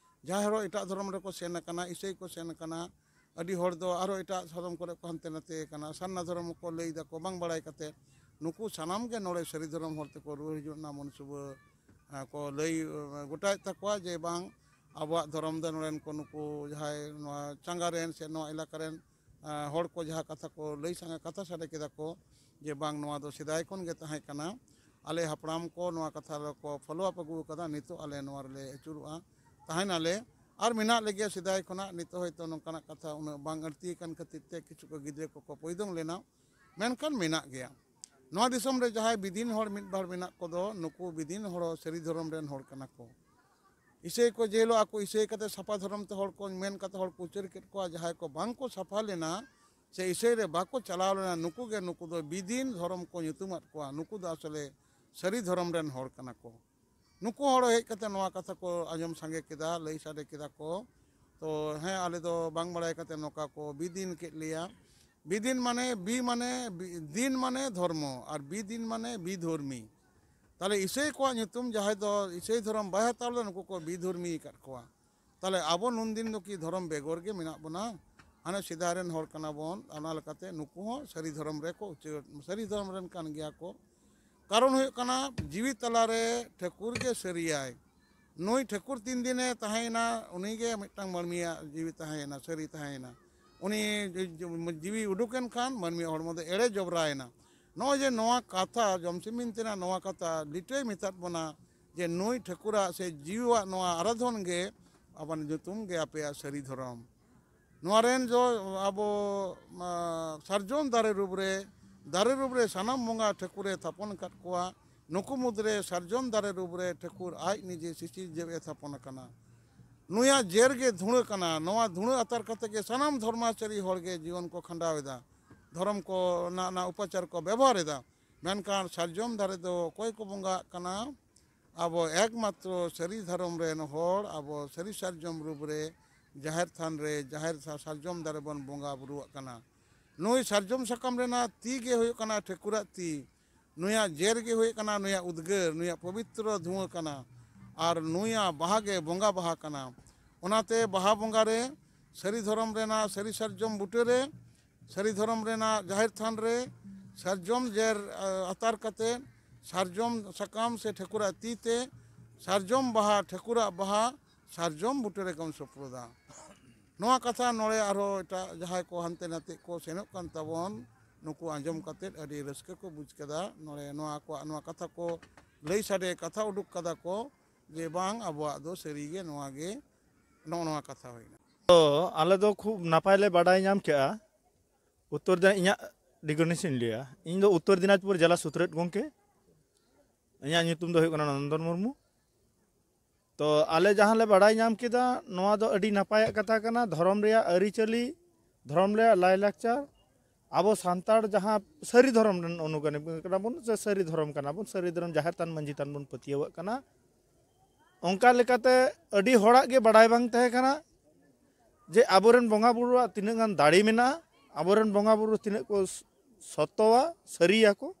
ᱡᱟᱦᱟᱸᱭ ᱦᱚᱲ ᱮᱴᱟᱜ ᱫᱷᱚᱨᱚᱢ ᱨᱮᱠᱚ ᱥᱮᱱ ᱟᱠᱟᱱᱟ, ᱤᱥᱟᱹᱭ ᱠᱚ ᱥᱮᱱ ᱟᱠᱟᱱᱟ, ᱟᱹᱰᱤ ᱦᱚᱲ ᱫᱚ ᱟᱨᱚ ᱮᱴᱟᱜ ᱫᱷᱚᱨᱚᱢ ᱠᱚᱨᱮ ᱠᱚ ᱦᱟᱱᱛᱮ ᱱᱟᱛᱮ ᱟᱠᱟᱱᱟ, ᱥᱟᱨᱱᱟ ᱫᱷᱚᱨᱚᱢ ᱠᱚ ᱞᱟᱹᱭ ᱫᱟᱠᱚ ᱵᱟᱝ ᱵᱟᱲᱟᱭ ᱠᱟᱛᱮ᱾ ᱱᱩᱠᱩ ᱥᱟᱱᱟᱢ ᱜᱮ ᱱᱚᱰᱮ ᱥᱟᱹᱨᱤ ᱫᱷᱚᱨᱚᱢ ᱦᱚᱲ ᱛᱮᱠᱚ ᱨᱩᱣᱟᱹᱲ ᱦᱤᱡᱩᱜ ᱨᱮᱱᱟᱜ ᱢᱚᱱᱥᱩᱵᱟᱹ, ᱟᱸ, ᱠᱚ ᱞᱟᱹᱭ, ᱟᱸ, ᱜᱚᱴᱟᱭᱮᱫ ᱛᱟᱠᱚᱣᱟ ᱡᱮ ᱵᱟᱝ, ᱟᱵᱚᱣᱟᱜ ᱫᱷᱚᱨᱚᱢ ᱫᱚ ᱱᱚᱰᱮᱱ ᱠᱚ ᱱᱩᱠᱩ ᱡᱟᱦᱟᱸᱭ ᱱᱚᱣᱟ ᱪᱟᱸᱜᱟ ᱨᱮᱱ ᱥᱮ ᱱᱚᱣᱟ ᱮᱞᱟᱠᱟ ᱨᱮᱱ, ᱟᱸ, ᱦᱚᱲ ᱠᱚ ᱡᱟᱦᱟᱸ ᱠᱟᱛᱷᱟ ᱠᱚ ᱞᱟᱹᱭ ᱥᱟᱸᱜᱮ, ᱠᱟᱛᱷᱟ ᱥᱟᱰᱮ ᱠᱮᱫᱟ ᱠᱚ ᱡᱮ ᱵᱟᱝ, ᱱᱚᱣᱟ ᱫᱚ ᱥᱮᱫᱟᱭ ᱠᱷᱚᱱ ᱜᱮ ᱛᱟᱦᱮᱸ ᱠᱟᱱᱟ, ᱟᱞᱮ ᱦᱟᱯᱲᱟᱢ ᱠᱚ ᱱᱚᱣᱟ ᱠᱟᱛᱷᱟ ᱫᱚᱠᱚ follow up ᱟᱹᱜᱩ ᱟᱠᱟᱫᱟ, ᱱᱤᱛᱚᱜ ᱟᱞᱮ ᱱᱚᱣᱟ ᱨᱮᱞᱮ ᱟᱹᱪᱩᱨᱚᱜᱼᱟ, ᱛᱟᱦᱮᱱᱟᱞᱮ, ᱟᱨ ᱢᱮᱱᱟᱜ ᱞᱮᱜᱮᱭᱟ ᱥᱮᱫᱟᱭ ᱠᱷᱚᱱᱟᱜ᱾ ᱱᱤᱛᱚᱜ ᱦᱚᱭᱛᱳ ᱱᱚᱝᱠᱟᱱᱟᱜ ᱠᱟᱛᱷᱟ ᱩᱱᱟᱹᱜ ᱵᱟᱝ ᱟᱹᱲᱛᱤ ᱟᱠᱟᱱ ᱠᱷᱟᱹᱛᱤᱨ ᱛᱮ ᱠᱤᱪᱷᱩ ᱠᱚ ᱜᱤᱫᱽᱨᱟᱹ ᱠᱚᱠᱚ ᱯᱚᱭᱫᱚᱝ ᱞᱮᱱᱟ, ᱢᱮᱱᱠᱷᱟᱱ ᱢᱮᱱᱟᱜ ᱜᱮᱭᱟ᱾ ᱱᱚᱣᱟ ᱫᱤᱥᱚᱢ ᱨᱮ ᱡᱟᱦᱟᱸᱭ ᱵᱤᱫᱤᱱ ᱦᱚᱲ ᱢᱤᱫ ᱵᱟᱨ ᱢᱮᱱᱟᱜ ᱠᱚᱫᱚ, ᱱᱩᱠᱩ ᱵᱤᱫᱤᱱ ᱦᱚᱲ ᱦᱚᱸ ᱥᱟᱹᱨᱤ ᱫᱷᱚᱨᱚᱢ ᱨᱮᱱ ᱦᱚᱲ ᱠᱟᱱᱟ ᱠᱚ᱾ ᱤᱥᱟᱹᱭ ᱠᱚ ᱡᱮ ᱦᱤᱞᱳᱜ ᱟᱠᱚ ᱤᱥᱟᱹᱭ ᱠᱟᱛᱮ ᱥᱟᱯᱷᱟ ᱫᱷᱚᱨᱚᱢ ᱛᱮ ᱦᱚᱲ ᱠᱚ ᱢᱮᱱ ᱠᱟᱛᱮ ᱦᱚᱲ ᱠᱚ ᱩᱪᱟᱹᱲ ᱠᱮᱫ ᱠᱚᱣᱟ, ᱡᱟᱦᱟᱸᱭ ᱠᱚ ᱵᱟᱝ ᱠᱚ ᱥᱟᱯᱷᱟ ᱞᱮᱱᱟ, ᱥᱮ ᱤᱥᱟᱹᱭ ᱨᱮ ᱵᱟᱠᱚ ᱪᱟᱞᱟᱣ ᱞᱮᱱᱟ, ᱱᱩᱠᱩ ᱜᱮ ᱱᱩᱠᱩ ᱫᱚ ᱵᱤᱫᱤᱱ ᱫᱷᱚᱨᱚᱢ ᱠᱚ ᱧᱩᱛᱩᱢᱟᱫ ᱠᱚᱣᱟ᱾ ᱱᱩᱠᱩ ᱫᱚ ᱟᱥᱚᱞᱮ ᱥᱟᱹᱨᱤ ᱫᱷᱚᱨᱚᱢ ᱨᱮᱱ ᱦᱚᱲ ᱠᱟᱱᱟ ᱠᱚ᱾ ᱱᱩᱠᱩ ᱦᱚᱲ ᱦᱮᱡ ᱠᱟᱛᱮ ᱱᱚᱣᱟ ᱠᱟᱛᱷᱟ ᱠᱚ ᱟᱸᱡᱚᱢ ᱥᱟᱸᱜᱮ ᱠᱮᱫᱟ, ᱞᱟᱹᱭ ᱥᱟᱰᱮ ᱠᱮᱫᱟ ᱠᱚ᱾ ᱛᱚ ᱦᱮᱸ, ᱟᱞᱮ ᱫᱚ ᱵᱟᱝ ᱵᱟᱲᱟᱭ ᱠᱟᱛᱮ ᱱᱚᱝᱠᱟ ᱠᱚ ᱵᱤᱫᱤᱱ ᱠᱮᱫ ᱞᱮᱭᱟ᱾ ᱵᱤᱫᱤᱱ ᱢᱟᱱᱮ, ᱵᱤ ᱢᱟᱱᱮ ᱵᱤ-, ᱫᱤᱱ ᱢᱟᱱᱮ ᱫᱷᱚᱨᱢᱚ, ᱟᱨ ᱵᱤᱫᱤᱱ ᱢᱟᱱᱮ ᱵᱤᱫᱷᱚᱨᱢᱤ᱾ ᱛᱟᱦᱞᱮ ᱤᱥᱟᱹᱭ ᱠᱚᱣᱟᱜ ᱧᱩᱛᱩᱢ, ᱡᱟᱦᱟᱸᱭ ᱫᱚ ᱤᱥᱟᱹᱭ ᱫᱷᱚᱨᱚᱢ ᱵᱟᱭ ᱦᱟᱛᱟᱣ ᱞᱮᱫᱟ, ᱱᱩᱠᱩ ᱠᱚ ᱵᱤᱫᱷᱚᱨᱢᱤ ᱟᱠᱟᱫ ᱠᱚᱣᱟ᱾ ᱛᱟᱦᱞᱮ ᱟᱵᱚ ᱱᱩᱱᱫᱤᱱ ᱫᱚ ᱠᱤ ᱫᱷᱚᱨᱚᱢ ᱵᱮᱜᱚᱨ ᱜᱮ ᱢᱮᱱᱟᱜ ᱵᱚᱱᱟ? ᱦᱟᱱᱮ ᱥᱮᱫᱟᱭ ᱨᱮᱱ ᱦᱚᱲ ᱠᱟᱱᱟ ᱵᱚᱱ, ᱚᱱᱟ ᱞᱮᱠᱟᱛᱮ ᱱᱩᱠᱩ ᱦᱚᱸ ᱥᱟᱹᱨᱤ ᱫᱷᱚᱨᱚᱢ ᱨᱮᱠᱚ ᱩᱪᱟᱹᱲ, ᱥᱟᱹᱨᱤ ᱫᱷᱚᱨᱚᱢ ᱨᱮᱱ ᱠᱟᱱ ᱜᱮᱭᱟ ᱠᱚ᱾ ᱠᱟᱨᱚᱱ ᱦᱩᱭᱩᱜ ᱠᱟᱱᱟ, ᱡᱤᱣᱤ ᱛᱟᱞᱟᱨᱮ ᱴᱷᱟᱹᱠᱩᱨ ᱜᱮ ᱥᱟᱹᱨᱤᱭᱟᱭ᱾ ᱱᱩᱭ ᱴᱷᱟᱹᱠᱩᱨ ᱛᱤᱱ ᱫᱤᱱᱮ ᱛᱟᱦᱮᱸᱭᱮᱱᱟ, ᱩᱱᱤᱜᱮ ᱢᱤᱫᱴᱟᱝ ᱢᱟᱹᱱᱢᱤᱭᱟᱜ ᱡᱤᱣᱤ ᱛᱟᱦᱮᱸᱭᱮᱱᱟ, ᱥᱟᱹᱨᱤ ᱛᱟᱦᱮᱸᱭᱮᱱᱟ᱾ ᱩᱱᱤ ᱡᱤᱣᱤ ᱩᱰᱩᱠᱮᱱ ᱠᱷᱟᱱ ᱢᱟᱹᱱᱢᱤᱭᱟᱜ ᱦᱚᱲᱢᱚ ᱫᱚ ᱮᱲᱮ ᱡᱚᱵᱽᱨᱟᱭᱮᱱᱟ᱾ ᱱᱚᱜᱼᱚᱭ ᱡᱮ ᱱᱚᱣᱟ ᱠᱟᱛᱷᱟ, ᱡᱚᱢᱥᱤᱢ ᱵᱤᱱᱛᱤ ᱨᱮᱱᱟᱜ ᱱᱚᱣᱟ ᱠᱟᱛᱷᱟ ᱞᱤᱴᱟᱹᱭ ᱢᱮᱛᱟᱫ ᱵᱚᱱᱟ ᱡᱮ ᱱᱩᱭ ᱴᱷᱟᱹᱠᱩᱨᱟᱜ ᱥᱮ ᱡᱤᱣᱤᱣᱟᱜ ᱱᱚᱣᱟ ᱟᱨᱟᱫᱷᱚᱱ ᱜᱮ ᱟᱵᱚ ᱧᱩᱛᱩᱢ ᱜᱮ ᱟᱯᱮᱭᱟᱜ ᱥᱟᱹᱨᱤ ᱫᱷᱚᱨᱚᱢ᱾ ᱱᱚᱣᱟ ᱨᱮᱱ ᱫᱚ ᱟᱵᱚ, ᱟ, ᱥᱟᱨᱡᱚᱢ ᱫᱟᱨᱮ ᱨᱩᱯ ᱨᱮ, ᱫᱟᱨᱮ ᱨᱩᱯ ᱨᱮ ᱥᱟᱱᱟᱢ ᱵᱚᱸᱜᱟ ᱴᱷᱟᱹᱠᱩᱨᱮ ᱛᱷᱟᱯᱚᱱ ᱟᱠᱟᱫ ᱠᱚᱣᱟ᱾ ᱱᱩᱠᱩ ᱢᱩᱫᱽᱨᱮ ᱥᱟᱨᱡᱚᱢ ᱫᱟᱨᱮ ᱨᱩᱯ ᱨᱮ ᱴᱷᱟᱹᱠᱩᱨ ᱟᱡ ᱱᱤᱡᱮ ᱥᱤᱥᱤᱨᱡᱟᱹᱣ ᱮ ᱛᱷᱟᱯᱚᱱ ᱟᱠᱟᱱᱟ᱾ ᱱᱩᱭᱟᱜ ᱡᱮᱨ ᱜᱮ ᱫᱷᱩᱬᱟᱹ ᱠᱟᱱᱟ᱾ ᱱᱚᱣᱟ ᱫᱷᱩᱬᱟᱹ ᱟᱛᱟᱨ ᱠᱟᱛᱮ ᱜᱮ ᱥᱟᱱᱟᱢ ᱫᱷᱚᱨᱢᱟᱪᱟᱨᱤ ᱦᱚᱲ ᱜᱮ ᱡᱤᱭᱚᱱ ᱠᱚ ᱠᱷᱟᱸᱰᱟᱣ ᱮᱫᱟ, ᱫᱷᱚᱨᱚᱢ ᱠᱚ ᱨᱮᱱᱟᱜ, ᱨᱮᱱᱟᱜ ᱩᱯᱟᱪᱟᱨ ᱠᱚ ᱵᱮᱵᱚᱦᱟᱨ ᱮᱫᱟ᱾ ᱢᱮᱱᱠᱷᱟᱱ ᱥᱟᱨᱡᱚᱢ ᱫᱟᱨᱮ ᱫᱚ ᱚᱠᱚᱭ ᱠᱚ ᱵᱚᱸᱜᱟᱜ ᱠᱟᱱᱟ? ᱟᱵᱚ ᱮᱠᱢᱟᱛᱨᱚ ᱥᱟᱹᱨᱤ ᱫᱷᱚᱨᱚᱢ ᱨᱮᱱ ᱦᱚᱲ, ᱟᱵᱚ ᱥᱟᱹᱨᱤ ᱥᱟᱨᱡᱚᱢ ᱨᱩᱯ ᱨᱮ ᱡᱟᱦᱮᱨ ᱛᱷᱟᱱ ᱨᱮ, ᱡᱟᱦᱮᱨ ᱥᱟ-, ᱥᱟᱨᱡᱚᱢ ᱫᱟᱨᱮ ᱵᱚᱱ ᱵᱚᱸᱜᱟ ᱵᱩᱨᱩᱣᱟᱜ ᱠᱟᱱᱟ᱾ ᱱᱩᱭ ᱥᱟᱨᱡᱚᱢ ᱥᱟᱠᱟᱢ ᱨᱮᱱᱟᱜ ᱛᱤ ᱜᱮ ᱦᱩᱭᱩᱜ ᱠᱟᱱᱟ ᱴᱷᱟᱹᱠᱩᱨᱟᱜ ᱛᱤ᱾ ᱱᱩᱭᱟᱜ ᱡᱮᱨ ᱜᱮ ᱦᱩᱭᱩᱜ ᱠᱟᱱᱟ ᱱᱩᱭᱟᱜ ᱩᱫᱽᱜᱟᱹᱨ, ᱱᱩᱭᱟᱜ ᱯᱚᱵᱤᱛᱨᱚ ᱫᱷᱩᱣᱟᱹ ᱠᱟᱱᱟ᱾ ᱟᱨ ᱱᱩᱭᱟᱜ ᱵᱟᱦᱟ ᱜᱮ ᱵᱚᱸᱜᱟ ᱵᱟᱦᱟ ᱠᱟᱱᱟ᱾ ᱚᱱᱟᱛᱮ ᱵᱟᱦᱟ ᱵᱚᱸᱜᱟ ᱨᱮ ᱥᱟᱹᱨᱤ ᱫᱷᱚᱨᱚᱢ ᱨᱮᱱᱟᱜ ᱥᱟᱹᱨᱤ ᱥᱟᱨᱡᱚᱢ ᱵᱩᱴᱟᱹ ᱨᱮ, ᱥᱟᱹᱨᱤ ᱫᱷᱚᱨᱚᱢ ᱨᱮᱱᱟᱜ ᱡᱟᱦᱮᱨ ᱛᱷᱟᱱ ᱨᱮ ᱥᱟᱨᱡᱚᱢ ᱡᱮᱨ, ᱟ, ᱟᱛᱟᱨ ᱠᱟᱛᱮ, ᱥᱟᱨᱡᱚᱢ ᱥᱟᱠᱟᱢ ᱥᱮ ᱴᱷᱟᱹᱠᱩᱨᱟᱜ ᱛᱤ ᱛᱮ ᱥᱟᱨᱡᱚᱢ ᱵᱟᱦᱟ, ᱴᱷᱟᱹᱠᱩᱨᱟᱜ ᱵᱟᱦᱟ ᱥᱟᱨᱡᱚᱢ ᱵᱩᱴᱟᱹ ᱨᱮ ᱠᱚᱢ ᱥᱚᱯᱨᱚᱫᱟ᱾ ᱱᱚᱣᱟ ᱠᱟᱛᱷᱟ ᱱᱚᱰᱮ ᱟᱨᱦᱚᱸ ᱮᱴᱟᱜ ᱡᱟᱦᱟᱸᱭ ᱠᱚ ᱦᱟᱱᱛᱮ ᱱᱟᱛᱮ ᱠᱚ ᱥᱮᱱᱚᱜ ᱠᱟᱱ ᱛᱟᱵᱚᱱ, ᱱᱩᱠᱩ ᱟᱸᱡᱚᱢ ᱠᱟᱛᱮ ᱟᱹᱰᱤ ᱨᱟᱹᱥᱠᱟᱹ ᱠᱚ ᱵᱩᱡᱽ ᱠᱮᱫᱟ᱾ ᱱᱚᱰᱮ ᱱᱚᱣᱟ ᱠᱚᱣᱟᱜ ᱱᱚᱣᱟ ᱠᱟᱛᱷᱟ ᱠᱚ ᱞᱟᱹᱭ ᱥᱟᱰᱮ, ᱠᱟᱛᱷᱟ ᱩᱰᱩᱠ ᱠᱟᱫᱟ ᱠᱚ ᱡᱮ ᱵᱟᱝ, ᱟᱵᱚᱣᱟᱜ ᱫᱚ ᱥᱟᱹᱨᱤ ᱜᱮ ᱱᱚᱣᱟ ᱜᱮ, ᱱᱚᱜᱼᱚ ᱱᱚᱣᱟ ᱠᱟᱛᱷᱟ ᱦᱩᱭᱱᱟ᱾ ᱛᱚ ᱟᱞᱮ ᱫᱚ ᱠᱷᱩᱵ ᱱᱟᱯᱟᱭ ᱞᱮ ᱵᱟᱰᱟᱭ ᱧᱟᱢ ᱠᱮᱜᱼᱟ᱾ ᱩᱛᱛᱚᱨ ᱫᱤᱱᱟ-, ᱤᱧᱟᱹᱜ ᱰᱤᱜᱽᱱᱤᱥ ᱤᱧ ᱞᱟᱹᱭᱟ, ᱤᱧ ᱫᱚ ᱩᱛᱛᱚᱨ ᱫᱤᱱᱟᱡᱽᱯᱩᱨ ᱡᱮᱞᱟ ᱥᱩᱛᱨᱮᱛ ᱜᱚᱢᱠᱮ, ᱤᱧᱟᱹᱜ ᱧᱩᱛᱩᱢ ᱫᱚ ᱦᱩᱭᱩᱜ ᱠᱟᱱᱟ ᱱᱚᱱᱫᱚᱱ ᱢᱩᱨᱢᱩ᱾ ᱛᱚ ᱟᱞᱮ ᱡᱟᱦᱟᱸ ᱞᱮ ᱵᱟᱰᱟᱭ ᱧᱟᱢ ᱠᱮᱫᱟ, ᱱᱚᱣᱟ ᱫᱚ ᱟᱹᱰᱤ ᱱᱟᱯᱟᱭᱟᱜ ᱠᱟᱛᱷᱟ ᱠᱟᱱᱟ᱾ ᱫᱷᱚᱨᱚᱢ ᱨᱮᱭᱟᱜ ᱟᱹᱨᱤᱪᱟᱹᱞᱤ ᱫᱷᱚᱨᱚᱢ ᱨᱮᱭᱟᱜ ᱞᱟᱭᱼᱞᱟᱠᱪᱟᱨ, ᱟᱵᱚ ᱥᱟᱱᱛᱟᱲ ᱡᱟᱦᱟᱸ ᱥᱟᱹᱨᱤ ᱫᱷᱚᱨᱚᱢ ᱨᱮᱱ ᱚᱱᱩᱜᱟᱢᱤ ᱠᱟᱱᱟ ᱵᱚᱱ, ᱥᱮ ᱥᱟᱹᱨᱤ ᱫᱷᱚᱨᱚᱢ ᱠᱟᱱᱟ ᱵᱚᱱ, ᱥᱟᱹᱨᱤ ᱫᱷᱚᱨᱚᱢ ᱡᱟᱦᱮᱨ ᱛᱷᱟᱱ ᱢᱟᱹᱡᱷᱤ ᱛᱷᱟᱱ ᱵᱚᱱ ᱯᱟᱹᱛᱭᱟᱹᱣᱟᱜ ᱠᱟᱱᱟ, ᱚᱱᱠᱟ ᱞᱮᱠᱟᱛᱮ ᱟᱹᱰᱤ ᱦᱚᱲᱟᱜ ᱜᱮ ᱵᱟᱲᱟᱭ ᱵᱟᱝ ᱛᱟᱦᱮᱸ ᱠᱟᱱᱟ ᱡᱮ ᱟᱵᱚᱨᱮᱱ ᱵᱚᱸᱜᱟ ᱵᱩᱨᱩᱣᱟᱜ ᱛᱤᱱᱟᱹᱜ ᱜᱟᱱ ᱫᱟᱲᱮ ᱢᱮᱱᱟᱜᱼᱟ, ᱟᱵᱚᱨᱮᱱ ᱵᱚᱸᱜᱟ ᱵᱩᱨᱩ ᱛᱤᱱᱟᱹᱜ ᱠᱚ ᱥᱚᱛᱚᱣᱟ, ᱥᱟᱹᱨᱤᱭᱟᱠᱚ,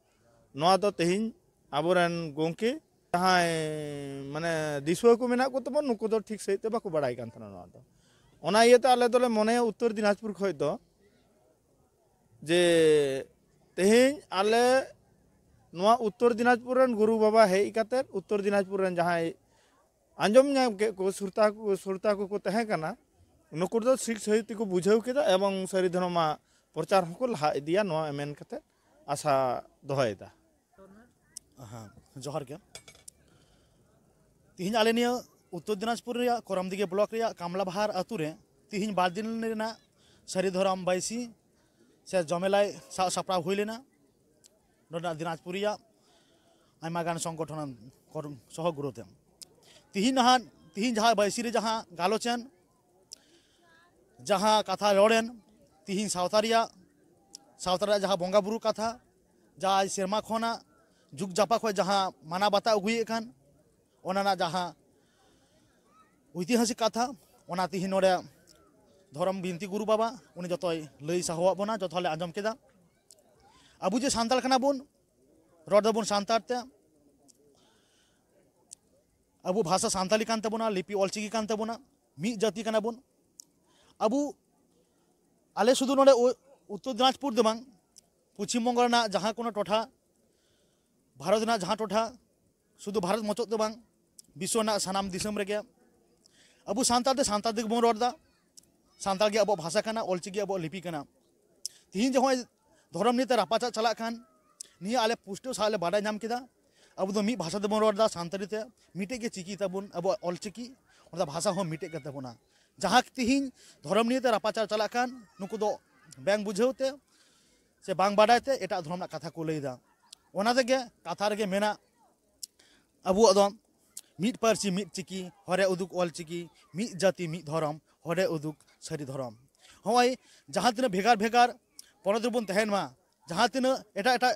ᱱᱚᱣᱟ ᱫᱚ ᱛᱮᱦᱮᱧ ᱟᱵᱚᱨᱮᱱ ᱜᱚᱢᱠᱮ ᱡᱟᱦᱟᱸᱭ ᱢᱟᱱᱮ ᱫᱤᱥᱩᱣᱟᱹ ᱠᱚ ᱢᱮᱱᱟᱜ ᱠᱚ ᱛᱟᱵᱚᱱ, ᱱᱩᱠᱩ ᱫᱚ ᱴᱷᱤᱠ ᱥᱟᱺᱦᱤᱡ ᱛᱮ ᱵᱟᱠᱚ ᱵᱟᱲᱟᱭ ᱠᱟᱱ ᱛᱟᱦᱮᱱᱟ ᱱᱚᱣᱟ ᱫᱚ᱾ ᱚᱱᱟ ᱤᱭᱟᱹᱛᱮ ᱟᱞᱮ ᱫᱚᱞᱮ ᱢᱚᱱᱮᱭᱟ ᱩᱛᱛᱚᱨ ᱫᱤᱱᱟᱡᱽᱯᱩᱨ ᱠᱷᱚᱱ ᱫᱚ ᱡᱮ ᱛᱮᱦᱮᱧ ᱟᱞᱮ ᱱᱚᱣᱟ ᱩᱛᱛᱚᱨ ᱫᱤᱱᱟᱡᱽᱯᱩᱨ ᱨᱮᱱ ᱜᱩᱨᱩ ᱵᱟᱵᱟ ᱦᱮᱡ ᱠᱟᱛᱮᱫ ᱩᱛᱛᱚᱨ ᱫᱤᱱᱟᱡᱽᱯᱩᱨ ᱨᱮᱱ ᱡᱟᱦᱟᱸᱭ ᱟᱸᱡᱚᱢ ᱧᱟᱢ ᱠᱮᱫ ᱠᱚ, ᱥᱩᱨᱛᱟ ᱠᱚ, ᱥᱩᱨᱛᱟ ᱠᱚᱠᱚ ᱛᱟᱦᱮᱸ ᱠᱟᱱᱟ, ᱱᱩᱠᱩ ᱫᱚ ᱴᱷᱤᱠ ᱥᱟᱺᱦᱤᱡ ᱛᱮᱠᱚ ᱵᱩᱡᱷᱟᱹᱣ ᱠᱮᱫᱟ ᱮᱵᱚᱝ ᱥᱟᱹᱨᱤ ᱫᱷᱚᱨᱚᱢᱟᱜ ᱯᱨᱚᱪᱟᱨ ᱦᱚᱸᱠᱚ ᱞᱟᱦᱟ ᱤᱫᱤᱭᱟ, ᱱᱚᱣᱟ ᱢᱮᱱ ᱠᱟᱛᱮ ᱟᱥᱟ ᱫᱚᱦᱚᱭᱮᱫᱟ᱾ ᱦᱮᱸ, ᱡᱚᱦᱟᱨ ᱜᱮ᱾ ᱛᱤᱦᱤᱧ ᱟᱞᱮ ᱱᱤᱭᱟᱹ ᱩᱛᱛᱚᱨ ᱫᱤᱱᱟᱡᱽᱯᱩᱨ ᱨᱮᱭᱟᱜ ᱠᱚᱨᱟᱢᱰᱤᱜᱮ ᱵᱞᱚᱠ ᱨᱮᱭᱟᱜ ᱠᱟᱢᱞᱟ ᱵᱟᱦᱟᱨ ᱟᱹᱛᱩ ᱨᱮ ᱛᱤᱦᱤᱧ ᱵᱟᱨ ᱫᱤᱱ ᱨᱮᱱᱟᱜ ᱥᱟᱹᱨᱤ ᱫᱷᱚᱨᱚᱢ ᱵᱟᱹᱭᱥᱤ ᱥᱮ ᱡᱚᱢᱮᱞᱟᱭ ᱥᱟᱵ ᱥᱟᱯᱲᱟᱣ ᱦᱩᱭ ᱞᱮᱱᱟ ᱱᱚᱰᱮᱱᱟᱜ ᱫᱤᱱᱟᱡᱽᱯᱩᱨ ᱨᱮᱭᱟᱜ ᱟᱭᱢᱟ ᱜᱟᱱ ᱥᱚᱝᱜᱚᱴᱷᱚᱱ ᱠᱚᱨ-, ᱥᱚᱦᱚ ᱜᱩᱨᱩᱛᱮ᱾ ᱛᱤᱦᱤᱧ ᱱᱟᱦᱟᱜ, ᱛᱤᱦᱤᱧ ᱡᱟᱦᱟᱸ ᱵᱟᱹᱭᱥᱤ ᱨᱮ ᱡᱟᱦᱟᱸ ᱜᱟᱞᱚᱪ ᱮᱱ, ᱡᱟᱦᱟᱸ ᱠᱟᱛᱷᱟ ᱨᱚᱲ ᱮᱱ, ᱛᱤᱦᱤᱧ ᱥᱟᱶᱛᱟ ᱨᱮᱭᱟᱜ, ᱥᱟᱶᱛᱟ ᱨᱮᱭᱟᱜ ᱡᱟᱦᱟᱸ ᱵᱚᱸᱜᱟ ᱵᱩᱨᱩ ᱠᱟᱛᱷᱟ, ᱡᱟᱦᱟᱸ ᱥᱮᱨᱢᱟ ᱠᱷᱚᱱᱟᱜ ᱡᱩᱜᱽ ᱡᱟᱯᱟ ᱠᱷᱚᱱ ᱡᱟᱦᱟᱸ ᱢᱟᱱᱟᱣ ᱵᱟᱛᱟᱣ ᱟᱹᱜᱩᱭᱮᱫ ᱠᱟᱱ, ᱚᱱᱟ ᱨᱮᱱᱟᱜ ᱡᱟᱦᱟᱸ ᱳᱭᱛᱤᱦᱟᱥᱤᱠ ᱠᱟᱛᱷᱟ, ᱚᱱᱟ ᱛᱤᱦᱤᱧ ᱱᱚᱰᱮ ᱫᱷᱚᱨᱚᱢ ᱵᱤᱱᱛᱤ ᱜᱩᱨᱩ ᱵᱟᱵᱟ ᱩᱱᱤ ᱡᱚᱛᱚᱭ ᱞᱟᱹᱭ ᱥᱟᱦᱚᱣᱟᱫ ᱵᱚᱱᱟ, ᱡᱚᱛᱚ ᱦᱚᱲ ᱞᱮ ᱟᱸᱡᱚᱢ ᱠᱮᱫᱟ᱾ ᱟᱵᱚ ᱡᱮ ᱥᱟᱱᱛᱟᱲ ᱠᱟᱱᱟ ᱵᱚᱱ, ᱨᱚᱲ ᱫᱟᱵᱚᱱ ᱥᱟᱱᱛᱟᱲ ᱛᱮ, ᱟᱵᱚ ᱵᱷᱟᱥᱟ ᱥᱟᱱᱛᱟᱞᱤ ᱠᱟᱱ ᱛᱟᱵᱚᱱᱟ, ᱞᱤᱯᱤ ᱚᱞᱪᱤᱠᱤ ᱠᱟᱱ ᱛᱟᱵᱚᱱᱟ, ᱢᱤᱫ ᱡᱟᱹᱛᱤ ᱠᱟᱱᱟ ᱵᱚᱱ᱾ ᱟᱵᱚ, ᱟᱞᱮ ᱥᱩᱫᱷᱩ ᱱᱚᱰᱮ ᱩ-, ᱩᱛᱛᱚᱨ ᱫᱤᱱᱟᱡᱽᱯᱩᱨ ᱫᱚ ᱵᱟᱝ, ᱯᱚᱪᱷᱤᱢ ᱵᱚᱝᱜᱚ ᱨᱮᱱᱟᱜ ᱡᱟᱦᱟᱸ ᱠᱳᱱᱳ ᱴᱚᱴᱷᱟ, ᱵᱷᱟᱨᱚᱛ ᱨᱮᱱᱟᱜ ᱡᱟᱦᱟᱸ ᱴᱚᱴᱷᱟ, ᱥᱩᱫᱷᱩ ᱵᱷᱟᱨᱚᱛ ᱢᱚᱪᱚᱫ ᱫᱚ ᱵᱟᱝ, ᱵᱤᱥᱥᱚ ᱨᱮᱱᱟᱜ ᱥᱟᱱᱟᱢ ᱫᱤᱥᱚᱢ ᱨᱮᱜᱮ ᱟᱵᱚ ᱥᱟᱱᱛᱟᱲ ᱛᱮ ᱥᱟᱱᱛᱟᱲ ᱛᱮᱜᱮ ᱵᱚᱱ ᱨᱚᱲ ᱮᱫᱟ᱾ ᱥᱟᱱᱛᱟᱲ ᱜᱮ ᱟᱵᱚᱣᱟᱜ ᱵᱷᱟᱥᱟ ᱠᱟᱱᱟ, ᱚᱞᱪᱤᱠᱤ ᱟᱵᱚᱣᱟᱜ ᱞᱤᱯᱤ ᱠᱟᱱᱟ᱾ ᱛᱤᱦᱤᱧ ᱡᱮ ᱱᱚᱜᱼᱚᱭ ᱫᱷᱚᱨᱚᱢ ᱱᱤᱭᱮᱛᱮ ᱨᱟᱯᱟᱪᱟᱜ ᱪᱟᱞᱟᱜ ᱠᱟᱱ, ᱱᱤᱭᱟᱹ ᱟᱞᱮ ᱯᱩᱥᱴᱟᱹᱣ ᱥᱟᱶ ᱞᱮ ᱵᱟᱰᱟᱭ ᱧᱟᱢ ᱠᱮᱫᱟ᱾ ᱟᱵᱚ ᱫᱚ ᱢᱤᱫ ᱵᱷᱟᱥᱟ ᱛᱮᱵᱚᱱ ᱨᱚᱲ ᱮᱫᱟ, ᱥᱟᱱᱛᱟᱲᱤ ᱛᱮ᱾ ᱢᱤᱫᱴᱮᱡ ᱜᱮ ᱪᱤᱠᱤ ᱛᱟᱵᱚᱱ, ᱟᱵᱚᱣᱟᱜ ᱚᱞᱪᱤᱠᱤ, ᱚᱱᱟ ᱵᱷᱟᱥᱟ ᱦᱚᱸ ᱢᱤᱫᱴᱮᱡ ᱠᱟᱱ ᱛᱟᱵᱚᱱᱟ᱾ ᱡᱟᱦᱟᱸ ᱛᱤᱦᱤᱧ ᱫᱷᱚᱨᱚᱢ ᱱᱤᱭᱮᱛᱮ ᱨᱟᱯᱟᱪᱟᱜ ᱪᱟᱞᱟᱜ ᱠᱟᱱ, ᱱᱩᱠᱩ ᱫᱚ ᱵᱟᱝ ᱵᱩᱡᱷᱟᱹᱣ ᱛᱮ ᱥᱮ ᱵᱟᱝ ᱵᱟᱰᱟᱭ ᱛᱮ ᱮᱴᱟᱜ ᱫᱷᱚᱨᱚᱢ ᱨᱮᱱᱟᱜ ᱠᱟᱛᱷᱟ ᱠᱚ ᱞᱟᱹᱭ ᱮᱫᱟ᱾ ᱚᱱᱟ ᱛᱮᱜᱮ ᱠᱟᱛᱷᱟ ᱨᱮᱜᱮ ᱢᱮᱱᱟᱜ, ᱟᱵᱚᱣᱟᱜ ᱫᱚ ᱢᱤᱫ ᱯᱟᱹᱨᱥᱤ ᱢᱤᱫ ᱪᱤᱠᱤ, ᱦᱚᱨᱮ ᱩᱫᱩᱜ ᱚᱞ ᱪᱤᱠᱤ, ᱢᱤᱫ ᱡᱟᱹᱛᱤ ᱢᱤᱫ ᱫᱷᱚᱨᱚᱢ, ᱦᱚᱨᱮ ᱩᱫᱩᱜ ᱥᱟᱹᱨᱤ ᱫᱷᱚᱨᱚᱢ᱾ ᱦᱚᱸᱜᱼᱚᱭ ᱡᱟᱦᱟᱸ ᱛᱤᱱᱟᱹᱜ ᱵᱷᱮᱜᱟᱨ ᱵᱷᱮᱜᱟᱨ ᱯᱚᱱᱚᱛ ᱨᱮᱵᱚᱱ ᱛᱟᱦᱮᱱ ᱢᱟ, ᱡᱟᱦᱟᱸ ᱛᱤᱱᱟᱹᱜ ᱮᱴᱟᱜ ᱮᱴᱟᱜ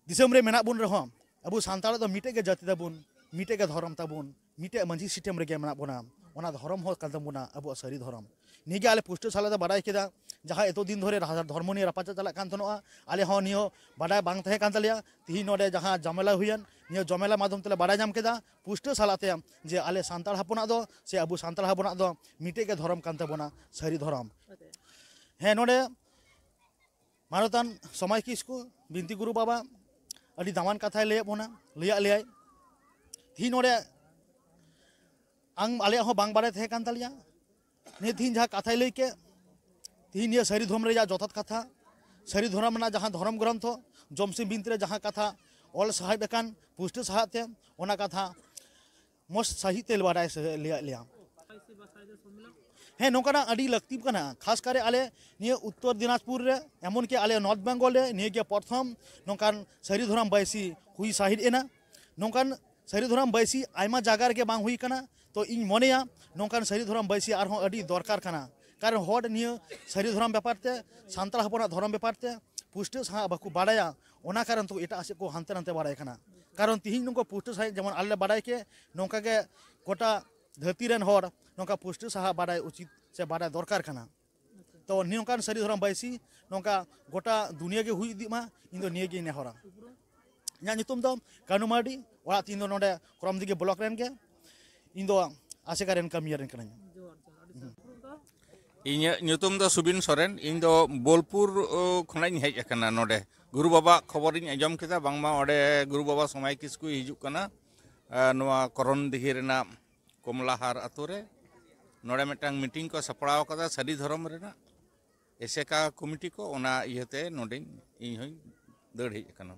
ᱫᱤᱥᱚᱢ ᱨᱮ ᱢᱮᱱᱟᱜ ᱵᱚᱱ ᱨᱮᱦᱚᱸ, ᱟᱵᱚ ᱥᱟᱱᱛᱟᱲ ᱫᱚ ᱢᱤᱫᱴᱮᱡ ᱜᱮ ᱡᱟᱹᱛᱤ ᱛᱟᱵᱚᱱ, ᱢᱤᱫᱴᱮᱡ ᱜᱮ ᱫᱷᱚᱨᱚᱢ ᱛᱟᱵᱚᱱ, ᱢᱤᱫᱴᱮᱡ ᱢᱟᱹᱡᱷᱤ ᱥᱤᱥᱴᱮᱢ ᱨᱮᱜᱮ ᱢᱮᱱᱟᱜ ᱵᱚᱱᱟ᱾ ᱚᱱᱟ ᱫᱷᱚᱨᱚᱢ ᱦᱚᱸ ᱠᱟᱱ ᱛᱟᱵᱚᱱᱟ ᱟᱵᱚᱣᱟᱜ ᱥᱟᱹᱨᱤ ᱫᱷᱚᱨᱚᱢ᱾ ᱱᱤᱭᱟᱹ ᱜᱮ ᱟᱞᱮ ᱯᱩᱥᱴᱟᱹ ᱥᱟᱞᱟᱜ ᱞᱮ ᱵᱟᱰᱟᱭ ᱠᱮᱫᱟ, ᱡᱟᱦᱟᱸ ᱮᱛᱚ ᱫᱤᱱ ᱫᱷᱚᱨᱮ ᱨᱟᱦᱟ-, ᱫᱷᱚᱨᱢᱚ ᱱᱤᱭᱮ ᱨᱟᱯᱟᱪᱟᱜ ᱪᱟᱞᱟᱜ ᱠᱟᱱ ᱛᱟᱦᱮᱱᱚᱜᱼᱟ, ᱟᱞᱮ ᱦᱚᱸ ᱱᱤᱭᱟᱹ ᱵᱟᱰᱟᱭ ᱵᱟᱝ ᱛᱟᱦᱮᱸ ᱠᱟᱱ ᱛᱟᱞᱮᱭᱟ᱾ ᱛᱤᱦᱤᱧ ᱱᱚᱰᱮ ᱡᱟᱦᱟᱸ ᱡᱟᱢᱮᱞᱟ ᱦᱩᱭᱮᱱ, ᱱᱤᱭᱟᱹ ᱡᱟᱢᱮᱞᱟ ᱢᱟᱫᱽᱫᱷᱚᱢ ᱛᱮᱞᱮ ᱵᱟᱰᱟᱭ ᱧᱟᱢ ᱠᱮᱫᱟ ᱯᱩᱥᱴᱟᱹ ᱥᱟᱞᱟᱜ ᱛᱮ, ᱡᱮ ᱟᱞᱮ ᱥᱟᱱᱛᱟᱲ ᱦᱚᱯᱚᱱᱟᱜ ᱫᱚ ᱥᱮ ᱟᱵᱚ ᱥᱟᱱᱛᱟᱲ ᱦᱚᱯᱚᱱᱟᱜ ᱫᱚ ᱢᱤᱫᱴᱮᱡ ᱜᱮ ᱫᱷᱚᱨᱚᱢ ᱠᱟᱱ ᱛᱟᱵᱚᱱᱟ, ᱥᱟᱹᱨᱤ ᱫᱷᱚᱨᱚᱢ᱾ ᱦᱮᱸ, ᱱᱚᱰᱮ ᱢᱟᱱᱚᱛᱟᱱ ᱥᱚᱢᱟᱡᱽ ᱠᱤᱥᱠᱩ ᱵᱤᱱᱛᱤ ᱜᱩᱨᱩ ᱵᱟᱵᱟ ᱟᱹᱰᱤ ᱫᱟᱢᱟᱱ ᱠᱟᱛᱷᱟᱭ ᱞᱟᱹᱭᱟᱫ ᱵᱚᱱᱟ, ᱞᱟᱹᱭᱟᱫ ᱞᱮᱭᱟᱭ᱾ ᱛᱤᱦᱤᱧ ᱱᱚᱰᱮ ᱟᱝ, ᱟᱞᱮᱭᱟᱜ ᱦᱚᱸ ᱵᱟᱝ ᱵᱟᱲᱟᱭ ᱛᱟᱦᱮᱸ ᱠᱟᱱ ᱛᱟᱞᱮᱭᱟ᱾ ᱱᱤᱭᱟᱹ ᱛᱤᱦᱤᱧ ᱡᱟᱦᱟᱸ ᱠᱟᱛᱷᱟᱭ ᱞᱟᱹᱭ ᱠᱮᱫ, ᱛᱤᱦᱤᱧ ᱱᱤᱭᱟᱹ ᱥᱟᱹᱨᱤ ᱫᱷᱚᱨᱚᱢ ᱨᱮᱭᱟᱜ ᱡᱚᱛᱷᱟᱛ ᱠᱟᱛᱷᱟ, ᱥᱟᱹᱨᱤ ᱫᱷᱚᱨᱚᱢ ᱨᱮᱱᱟᱜ ᱡᱟᱦᱟᱸ ᱫᱷᱚᱨᱚᱢ ᱜᱨᱚᱱᱛᱷᱚ ᱡᱚᱢᱥᱤᱢ ᱵᱤᱱᱛᱤ ᱨᱮ ᱡᱟᱦᱟᱸ ᱠᱟᱛᱷᱟ ᱚᱞ ᱥᱟᱦᱮᱵ ᱟᱠᱟᱱ ᱯᱩᱥᱴᱟᱹ ᱥᱟᱦᱟᱵ ᱛᱮ, ᱚᱱᱟ ᱠᱟᱛᱷᱟ ᱢᱚᱡᱽ ᱥᱟᱹᱦᱤᱡ ᱛᱮ ᱵᱟᱰᱟᱭ ᱥᱮ-, ᱞᱟᱹᱭᱟᱫ ᱞᱮᱭᱟ᱾ ᱦᱮᱸ, ᱱᱚᱝᱠᱟᱱᱟᱜ ᱟᱹᱰᱤ ᱞᱟᱹᱠᱛᱤ ᱠᱟᱱᱟ, ᱠᱷᱟᱥ ᱠᱟᱨᱮ ᱟᱞᱮ ᱱᱤᱭᱟᱹ ᱩᱛᱛᱚᱨ ᱫᱤᱱᱟᱡᱽᱯᱩᱨ ᱨᱮ, ᱮᱢᱚᱱ ᱠᱤ ᱟᱞᱮ ᱱᱚᱨᱛᱷ ᱵᱮᱝᱜᱚᱞ ᱨᱮ ᱱᱤᱭᱟᱹ ᱜᱮ ᱯᱨᱚᱛᱷᱚᱢ ᱱᱚᱝᱠᱟᱱ ᱥᱟᱹᱨᱤ ᱫᱷᱚᱨᱚᱢ ᱵᱟᱹᱭᱥᱤ ᱦᱩᱭ ᱥᱟᱹᱦᱤᱫ ᱮᱱᱟ᱾ ᱱᱚᱝᱠᱟᱱ ᱥᱟᱹᱨᱤ ᱫᱷᱚᱨᱚᱢ ᱵᱟᱹᱭᱥᱤ ᱟᱭᱢᱟ ᱡᱟᱭᱜᱟ ᱨᱮᱜᱮ ᱵᱟᱝ ᱦᱩᱭ ᱠᱟᱱᱟ᱾ ᱛᱚ ᱤᱧ ᱢᱚᱱᱮᱭᱟ ᱱᱚᱝᱠᱟᱱ ᱥᱟᱹᱨᱤ ᱫᱷᱚᱨᱚᱢ ᱵᱟᱹᱭᱥᱤ ᱟᱨᱦᱚᱸ ᱟᱹᱰᱤ ᱫᱚᱨᱠᱟᱨ ᱠᱟᱱᱟ, ᱠᱟᱨᱚᱱ ᱦᱚᱲ ᱱᱤᱭᱟᱹ ᱥᱟᱹᱨᱤ ᱫᱷᱚᱨᱚᱢ ᱵᱮᱯᱟᱨ ᱛᱮ, ᱥᱟᱱᱛᱟᱲ ᱦᱚᱯᱚᱱᱟᱜ ᱫᱷᱚᱨᱚᱢ ᱵᱮᱯᱟᱨ ᱛᱮ ᱯᱩᱥᱴᱟᱹ ᱥᱟᱦᱟᱜ ᱵᱟᱠᱚ ᱵᱟᱲᱟᱭᱟ, ᱚᱱᱟ ᱠᱟᱨᱚᱱ ᱛᱮ ᱮᱴᱟᱜ ᱥᱮᱫ ᱠᱚ ᱦᱟᱱᱛᱮ ᱱᱟᱛᱮ ᱵᱟᱲᱟᱭ ᱠᱟᱱᱟ᱾ ᱠᱟᱨᱚᱱ ᱛᱤᱦᱤᱧ ᱱᱩᱠᱩ ᱯᱩᱥᱴᱟᱹ ᱥᱟᱦᱤᱡ ᱡᱮᱢᱚᱱ ᱟᱞᱮ ᱞᱮ ᱵᱟᱲᱟᱭ ᱠᱮ, ᱱᱚᱝᱠᱟ ᱜᱮ ᱜᱚᱴᱟ ᱫᱷᱟᱹᱨᱛᱤ ᱨᱮᱱ ᱦᱚᱲ ᱱᱚᱝᱠᱟ ᱯᱩᱥᱴᱟᱹ ᱥᱟᱦᱟᱜ ᱵᱟᱲᱟᱭ ᱩᱪᱤᱛ ᱥᱮ ᱵᱟᱲᱟᱭ ᱫᱚᱨᱠᱟᱨ ᱠᱟᱱᱟ᱾ ᱛᱚ ᱱᱚᱝᱠᱟᱱ ᱥᱟᱹᱨᱤ ᱫᱷᱚᱨᱚᱢ ᱵᱟᱹᱭᱥᱤ ᱱᱚᱝᱠᱟ ᱜᱚᱴᱟ ᱫᱩᱱᱤᱭᱟᱹ ᱜᱮ ᱦᱩᱭ ᱤᱫᱤᱜ ᱢᱟ, ᱤᱧ ᱫᱚ ᱱᱤᱭᱟᱹ ᱜᱤᱧ ᱱᱮᱦᱚᱨᱟ᱾ ᱤᱧᱟᱹᱜ ᱧᱩᱛᱩᱢ ᱫᱚ ᱠᱟᱹᱱᱩ ᱢᱟᱨᱰᱤ, ᱚᱲᱟᱜ ᱛᱤᱧ ᱫᱚ ᱱᱚᱰᱮ ᱠᱚᱨᱚᱢᱫᱤᱜᱷᱤ ᱵᱞᱚᱠ ᱨᱮᱱ ᱜᱮ᱾ ᱤᱧ ᱫᱚ ᱟᱥᱮᱠᱟ ᱨᱮᱱ ᱠᱟᱹᱢᱤᱭᱟᱹ ᱨᱮᱱ ᱠᱟᱹᱱᱟᱹᱧ᱾ ᱤᱧᱟᱹᱜ ᱧᱩᱛᱩᱢ ᱫᱚ ᱥᱩᱵᱤᱱ ᱥᱚᱨᱮᱱ᱾ ᱤᱧ ᱫᱚ ᱵᱳᱞᱯᱩᱨ, ᱚ, ᱠᱷᱚᱱᱟᱜ ᱤᱧ ᱦᱮᱡ ᱟᱠᱟᱱᱟ ᱱᱚᱰᱮ᱾ ᱜᱩᱨᱩ ᱵᱟᱵᱟᱣᱟᱜ ᱠᱷᱚᱵᱚᱨᱤᱧ ᱟᱸᱡᱚᱢ ᱠᱮᱫᱟ, ᱵᱟᱝᱢᱟ ᱚᱸᱰᱮ ᱜᱩᱨᱩ ᱵᱟᱵᱟ ᱥᱚᱢᱟᱭ ᱠᱤᱥᱠᱩᱭ ᱦᱤᱡᱩᱜ ᱠᱟᱱᱟ, ᱟ, ᱱᱚᱣᱟ ᱠᱚᱨᱚᱱ ᱫᱤᱜᱷᱤ ᱨᱮᱱᱟᱜ ᱠᱚᱢᱞᱟᱦᱟᱨ ᱟᱛᱳ ᱨᱮ᱾ ᱱᱚᱰᱮ ᱢᱤᱫᱴᱟᱝ ᱢᱤᱴᱤᱝ ᱠᱚ ᱥᱟᱯᱲᱟᱣ ᱟᱠᱟᱫᱟ ᱥᱟᱹᱨᱤ ᱫᱷᱚᱨᱚᱢ ᱨᱮᱱᱟᱜ ᱮᱥᱮᱠᱟ ᱠᱚᱢᱤᱴᱤ ᱠᱚ, ᱚᱱᱟ ᱤᱭᱟᱹᱛᱮ ᱱᱚᱰᱮᱧ, ᱤᱧ ᱦᱚᱧ ᱫᱟᱹᱲ ᱦᱮᱡ ᱟᱠᱟᱱᱟ᱾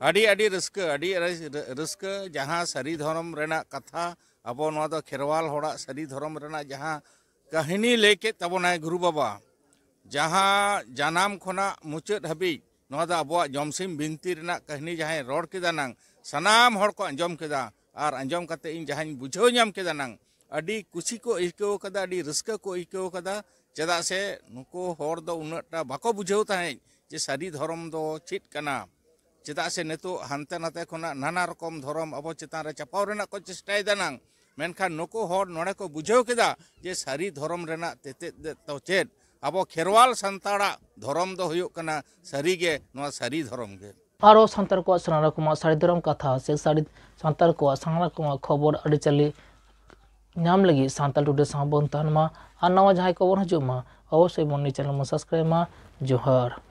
ᱟᱹᱰᱤ, ᱟᱹᱰᱤ ᱨᱟᱹᱥᱠᱟᱹ, ᱟᱹᱰᱤ ᱨᱟᱹᱥ-, ᱨᱟᱹᱥᱠᱟᱹ, ᱡᱟᱦᱟᱸ ᱥᱟᱹᱨᱤ ᱫᱷᱚᱨᱚᱢ ᱨᱮᱱᱟᱜ ᱠᱟᱛᱷᱟ, ᱟᱵᱚ ᱱᱚᱣᱟ ᱫᱚ ᱠᱷᱮᱨᱣᱟᱞ ᱦᱚᱲᱟᱜ ᱥᱟᱹᱨᱤ ᱫᱷᱚᱨᱚᱢ ᱨᱮᱱᱟᱜ ᱡᱟᱦᱟᱸ ᱠᱟᱹᱦᱱᱤ ᱞᱟᱹᱭ ᱠᱮᱫ ᱛᱟᱵᱚᱱᱟᱭ ᱜᱩᱨᱩ ᱵᱟᱵᱟ, ᱡᱟᱦᱟᱸ ᱡᱟᱱᱟᱢ ᱠᱷᱚᱱᱟᱜ ᱢᱩᱪᱟᱹᱫ ᱦᱟᱹᱵᱤᱡ ᱱᱚᱣᱟ ᱫᱚ ᱟᱵᱚᱣᱟᱜ ᱡᱚᱢᱥᱤᱢ ᱵᱤᱱᱛᱤ ᱨᱮᱱᱟᱜ ᱠᱟᱹᱦᱱᱤ ᱡᱟᱦᱟᱸᱭ ᱨᱚᱲ ᱠᱮᱫᱟ ᱱᱟᱝ, ᱥᱟᱱᱟᱢ ᱦᱚᱲ ᱠᱚ ᱟᱸᱡᱚᱢ ᱠᱮᱫᱟ, ᱟᱨ ᱟᱸᱡᱚᱢ ᱠᱟᱛᱮ ᱤᱧ ᱡᱟᱦᱟᱸᱧ ᱵᱩᱡᱷᱟᱹᱣ ᱧᱟᱢ ᱠᱮᱫᱟ ᱱᱟᱝ, ᱟᱹᱰᱤ ᱠᱩᱥᱤ ᱠᱚ ᱟᱹᱭᱠᱟᱹᱣ ᱠᱟᱫᱟ, ᱟᱹᱰᱤ ᱨᱟᱹᱥᱠᱟᱹ ᱠᱚ ᱟᱹᱭᱠᱟᱹᱣ ᱠᱟᱫᱟ᱾ ᱪᱮᱫᱟᱜ ᱥᱮ ᱱᱩᱠᱩ ᱦᱚᱲ ᱫᱚ ᱩᱱᱟᱹᱜᱴᱟ ᱵᱟᱠᱚ ᱵᱩᱡᱷᱟᱹᱣ ᱛᱟᱦᱮᱸᱫ ᱡᱮ ᱥᱟᱹᱨᱤ ᱫᱷᱚᱨᱚᱢ ᱫᱚ ᱪᱮᱫ ᱠᱟᱱᱟ᱾ ᱪᱮᱫᱟᱜ ᱥᱮ ᱱᱤᱛᱚᱜ ᱦᱟᱱᱛᱮ ᱱᱟᱛᱮ ᱠᱷᱚᱱᱟᱜ ᱱᱟᱱᱟ ᱨᱚᱠᱚᱢ ᱫᱷᱚᱨᱚᱢ ᱟᱵᱚ ᱪᱮᱛᱟᱱ ᱨᱮ ᱪᱟᱯᱟᱣ ᱨᱮᱱᱟᱜ ᱠᱚ ᱪᱮᱥᱴᱟᱭᱮᱫᱟ ᱱᱟᱝ, ᱢᱮᱱᱠᱷᱟᱱ ᱱᱩᱠᱩ ᱦᱚᱲ ᱱᱚᱰᱮ ᱠᱚ ᱵᱩᱡᱷᱟᱹᱣ ᱠᱮᱫᱟ ᱡᱮ ᱥᱟᱹᱨᱤ ᱫᱷᱚᱨᱚᱢ ᱨᱮᱱᱟᱜ ᱛᱮᱛᱮᱫ ᱫᱚ ᱪᱮᱫ᱾ ᱟᱵᱚ ᱠᱷᱮᱨᱣᱟᱞ ᱥᱟᱱᱛᱟᱲᱟᱜ ᱫᱷᱚᱨᱚᱢ ᱫᱚ ᱦᱩᱭᱩᱜ ᱠᱟᱱᱟ ᱥᱟᱹᱨᱤᱜᱮ ᱱᱚᱣᱟ ᱥᱟᱹᱨᱤ ᱫᱷᱚᱨᱚᱢ ᱜᱮ᱾ ᱟᱨᱚ ᱥᱟᱱᱛᱟᱲ ᱠᱚᱣᱟᱜ ᱥᱟᱱᱟᱢ ᱨᱚᱠᱚᱢᱟᱜ ᱥᱟᱹᱨᱤ ᱫᱷᱚᱨᱚᱢ ᱠᱟᱛᱷᱟ ᱥᱮ ᱥᱟᱹᱨᱤ ᱥᱟᱱᱛᱟᱲ ᱠᱚᱣᱟᱜ ᱥᱟᱱᱟᱢ ᱨᱚᱠᱚᱢᱟᱜ ᱠᱷᱚᱵᱚᱨ ᱟᱹᱨᱤᱪᱟᱹᱞᱤ ᱧᱟᱢ ᱞᱟᱹᱜᱤᱫ ᱥᱟᱱᱛᱟᱲ ᱴᱩᱰᱮ ᱥᱟᱶ ᱵᱚᱱ ᱛᱟᱦᱮᱱ ᱢᱟ᱾ ᱟᱨ ᱱᱟᱣᱟ ᱡᱟᱦᱟᱸᱭ ᱠᱚᱵᱚᱱ ᱦᱤᱡᱩᱜ ᱢᱟ, ᱚᱵᱚᱥᱥᱳᱭ ᱵᱚᱱ ᱱᱤᱭᱟᱹ ᱪᱮᱱᱮᱞ ᱵᱚᱱ ᱥᱟᱵᱥᱠᱨᱟᱭᱤᱵ ᱢᱟ᱾ ᱡᱚᱦᱟᱨ᱾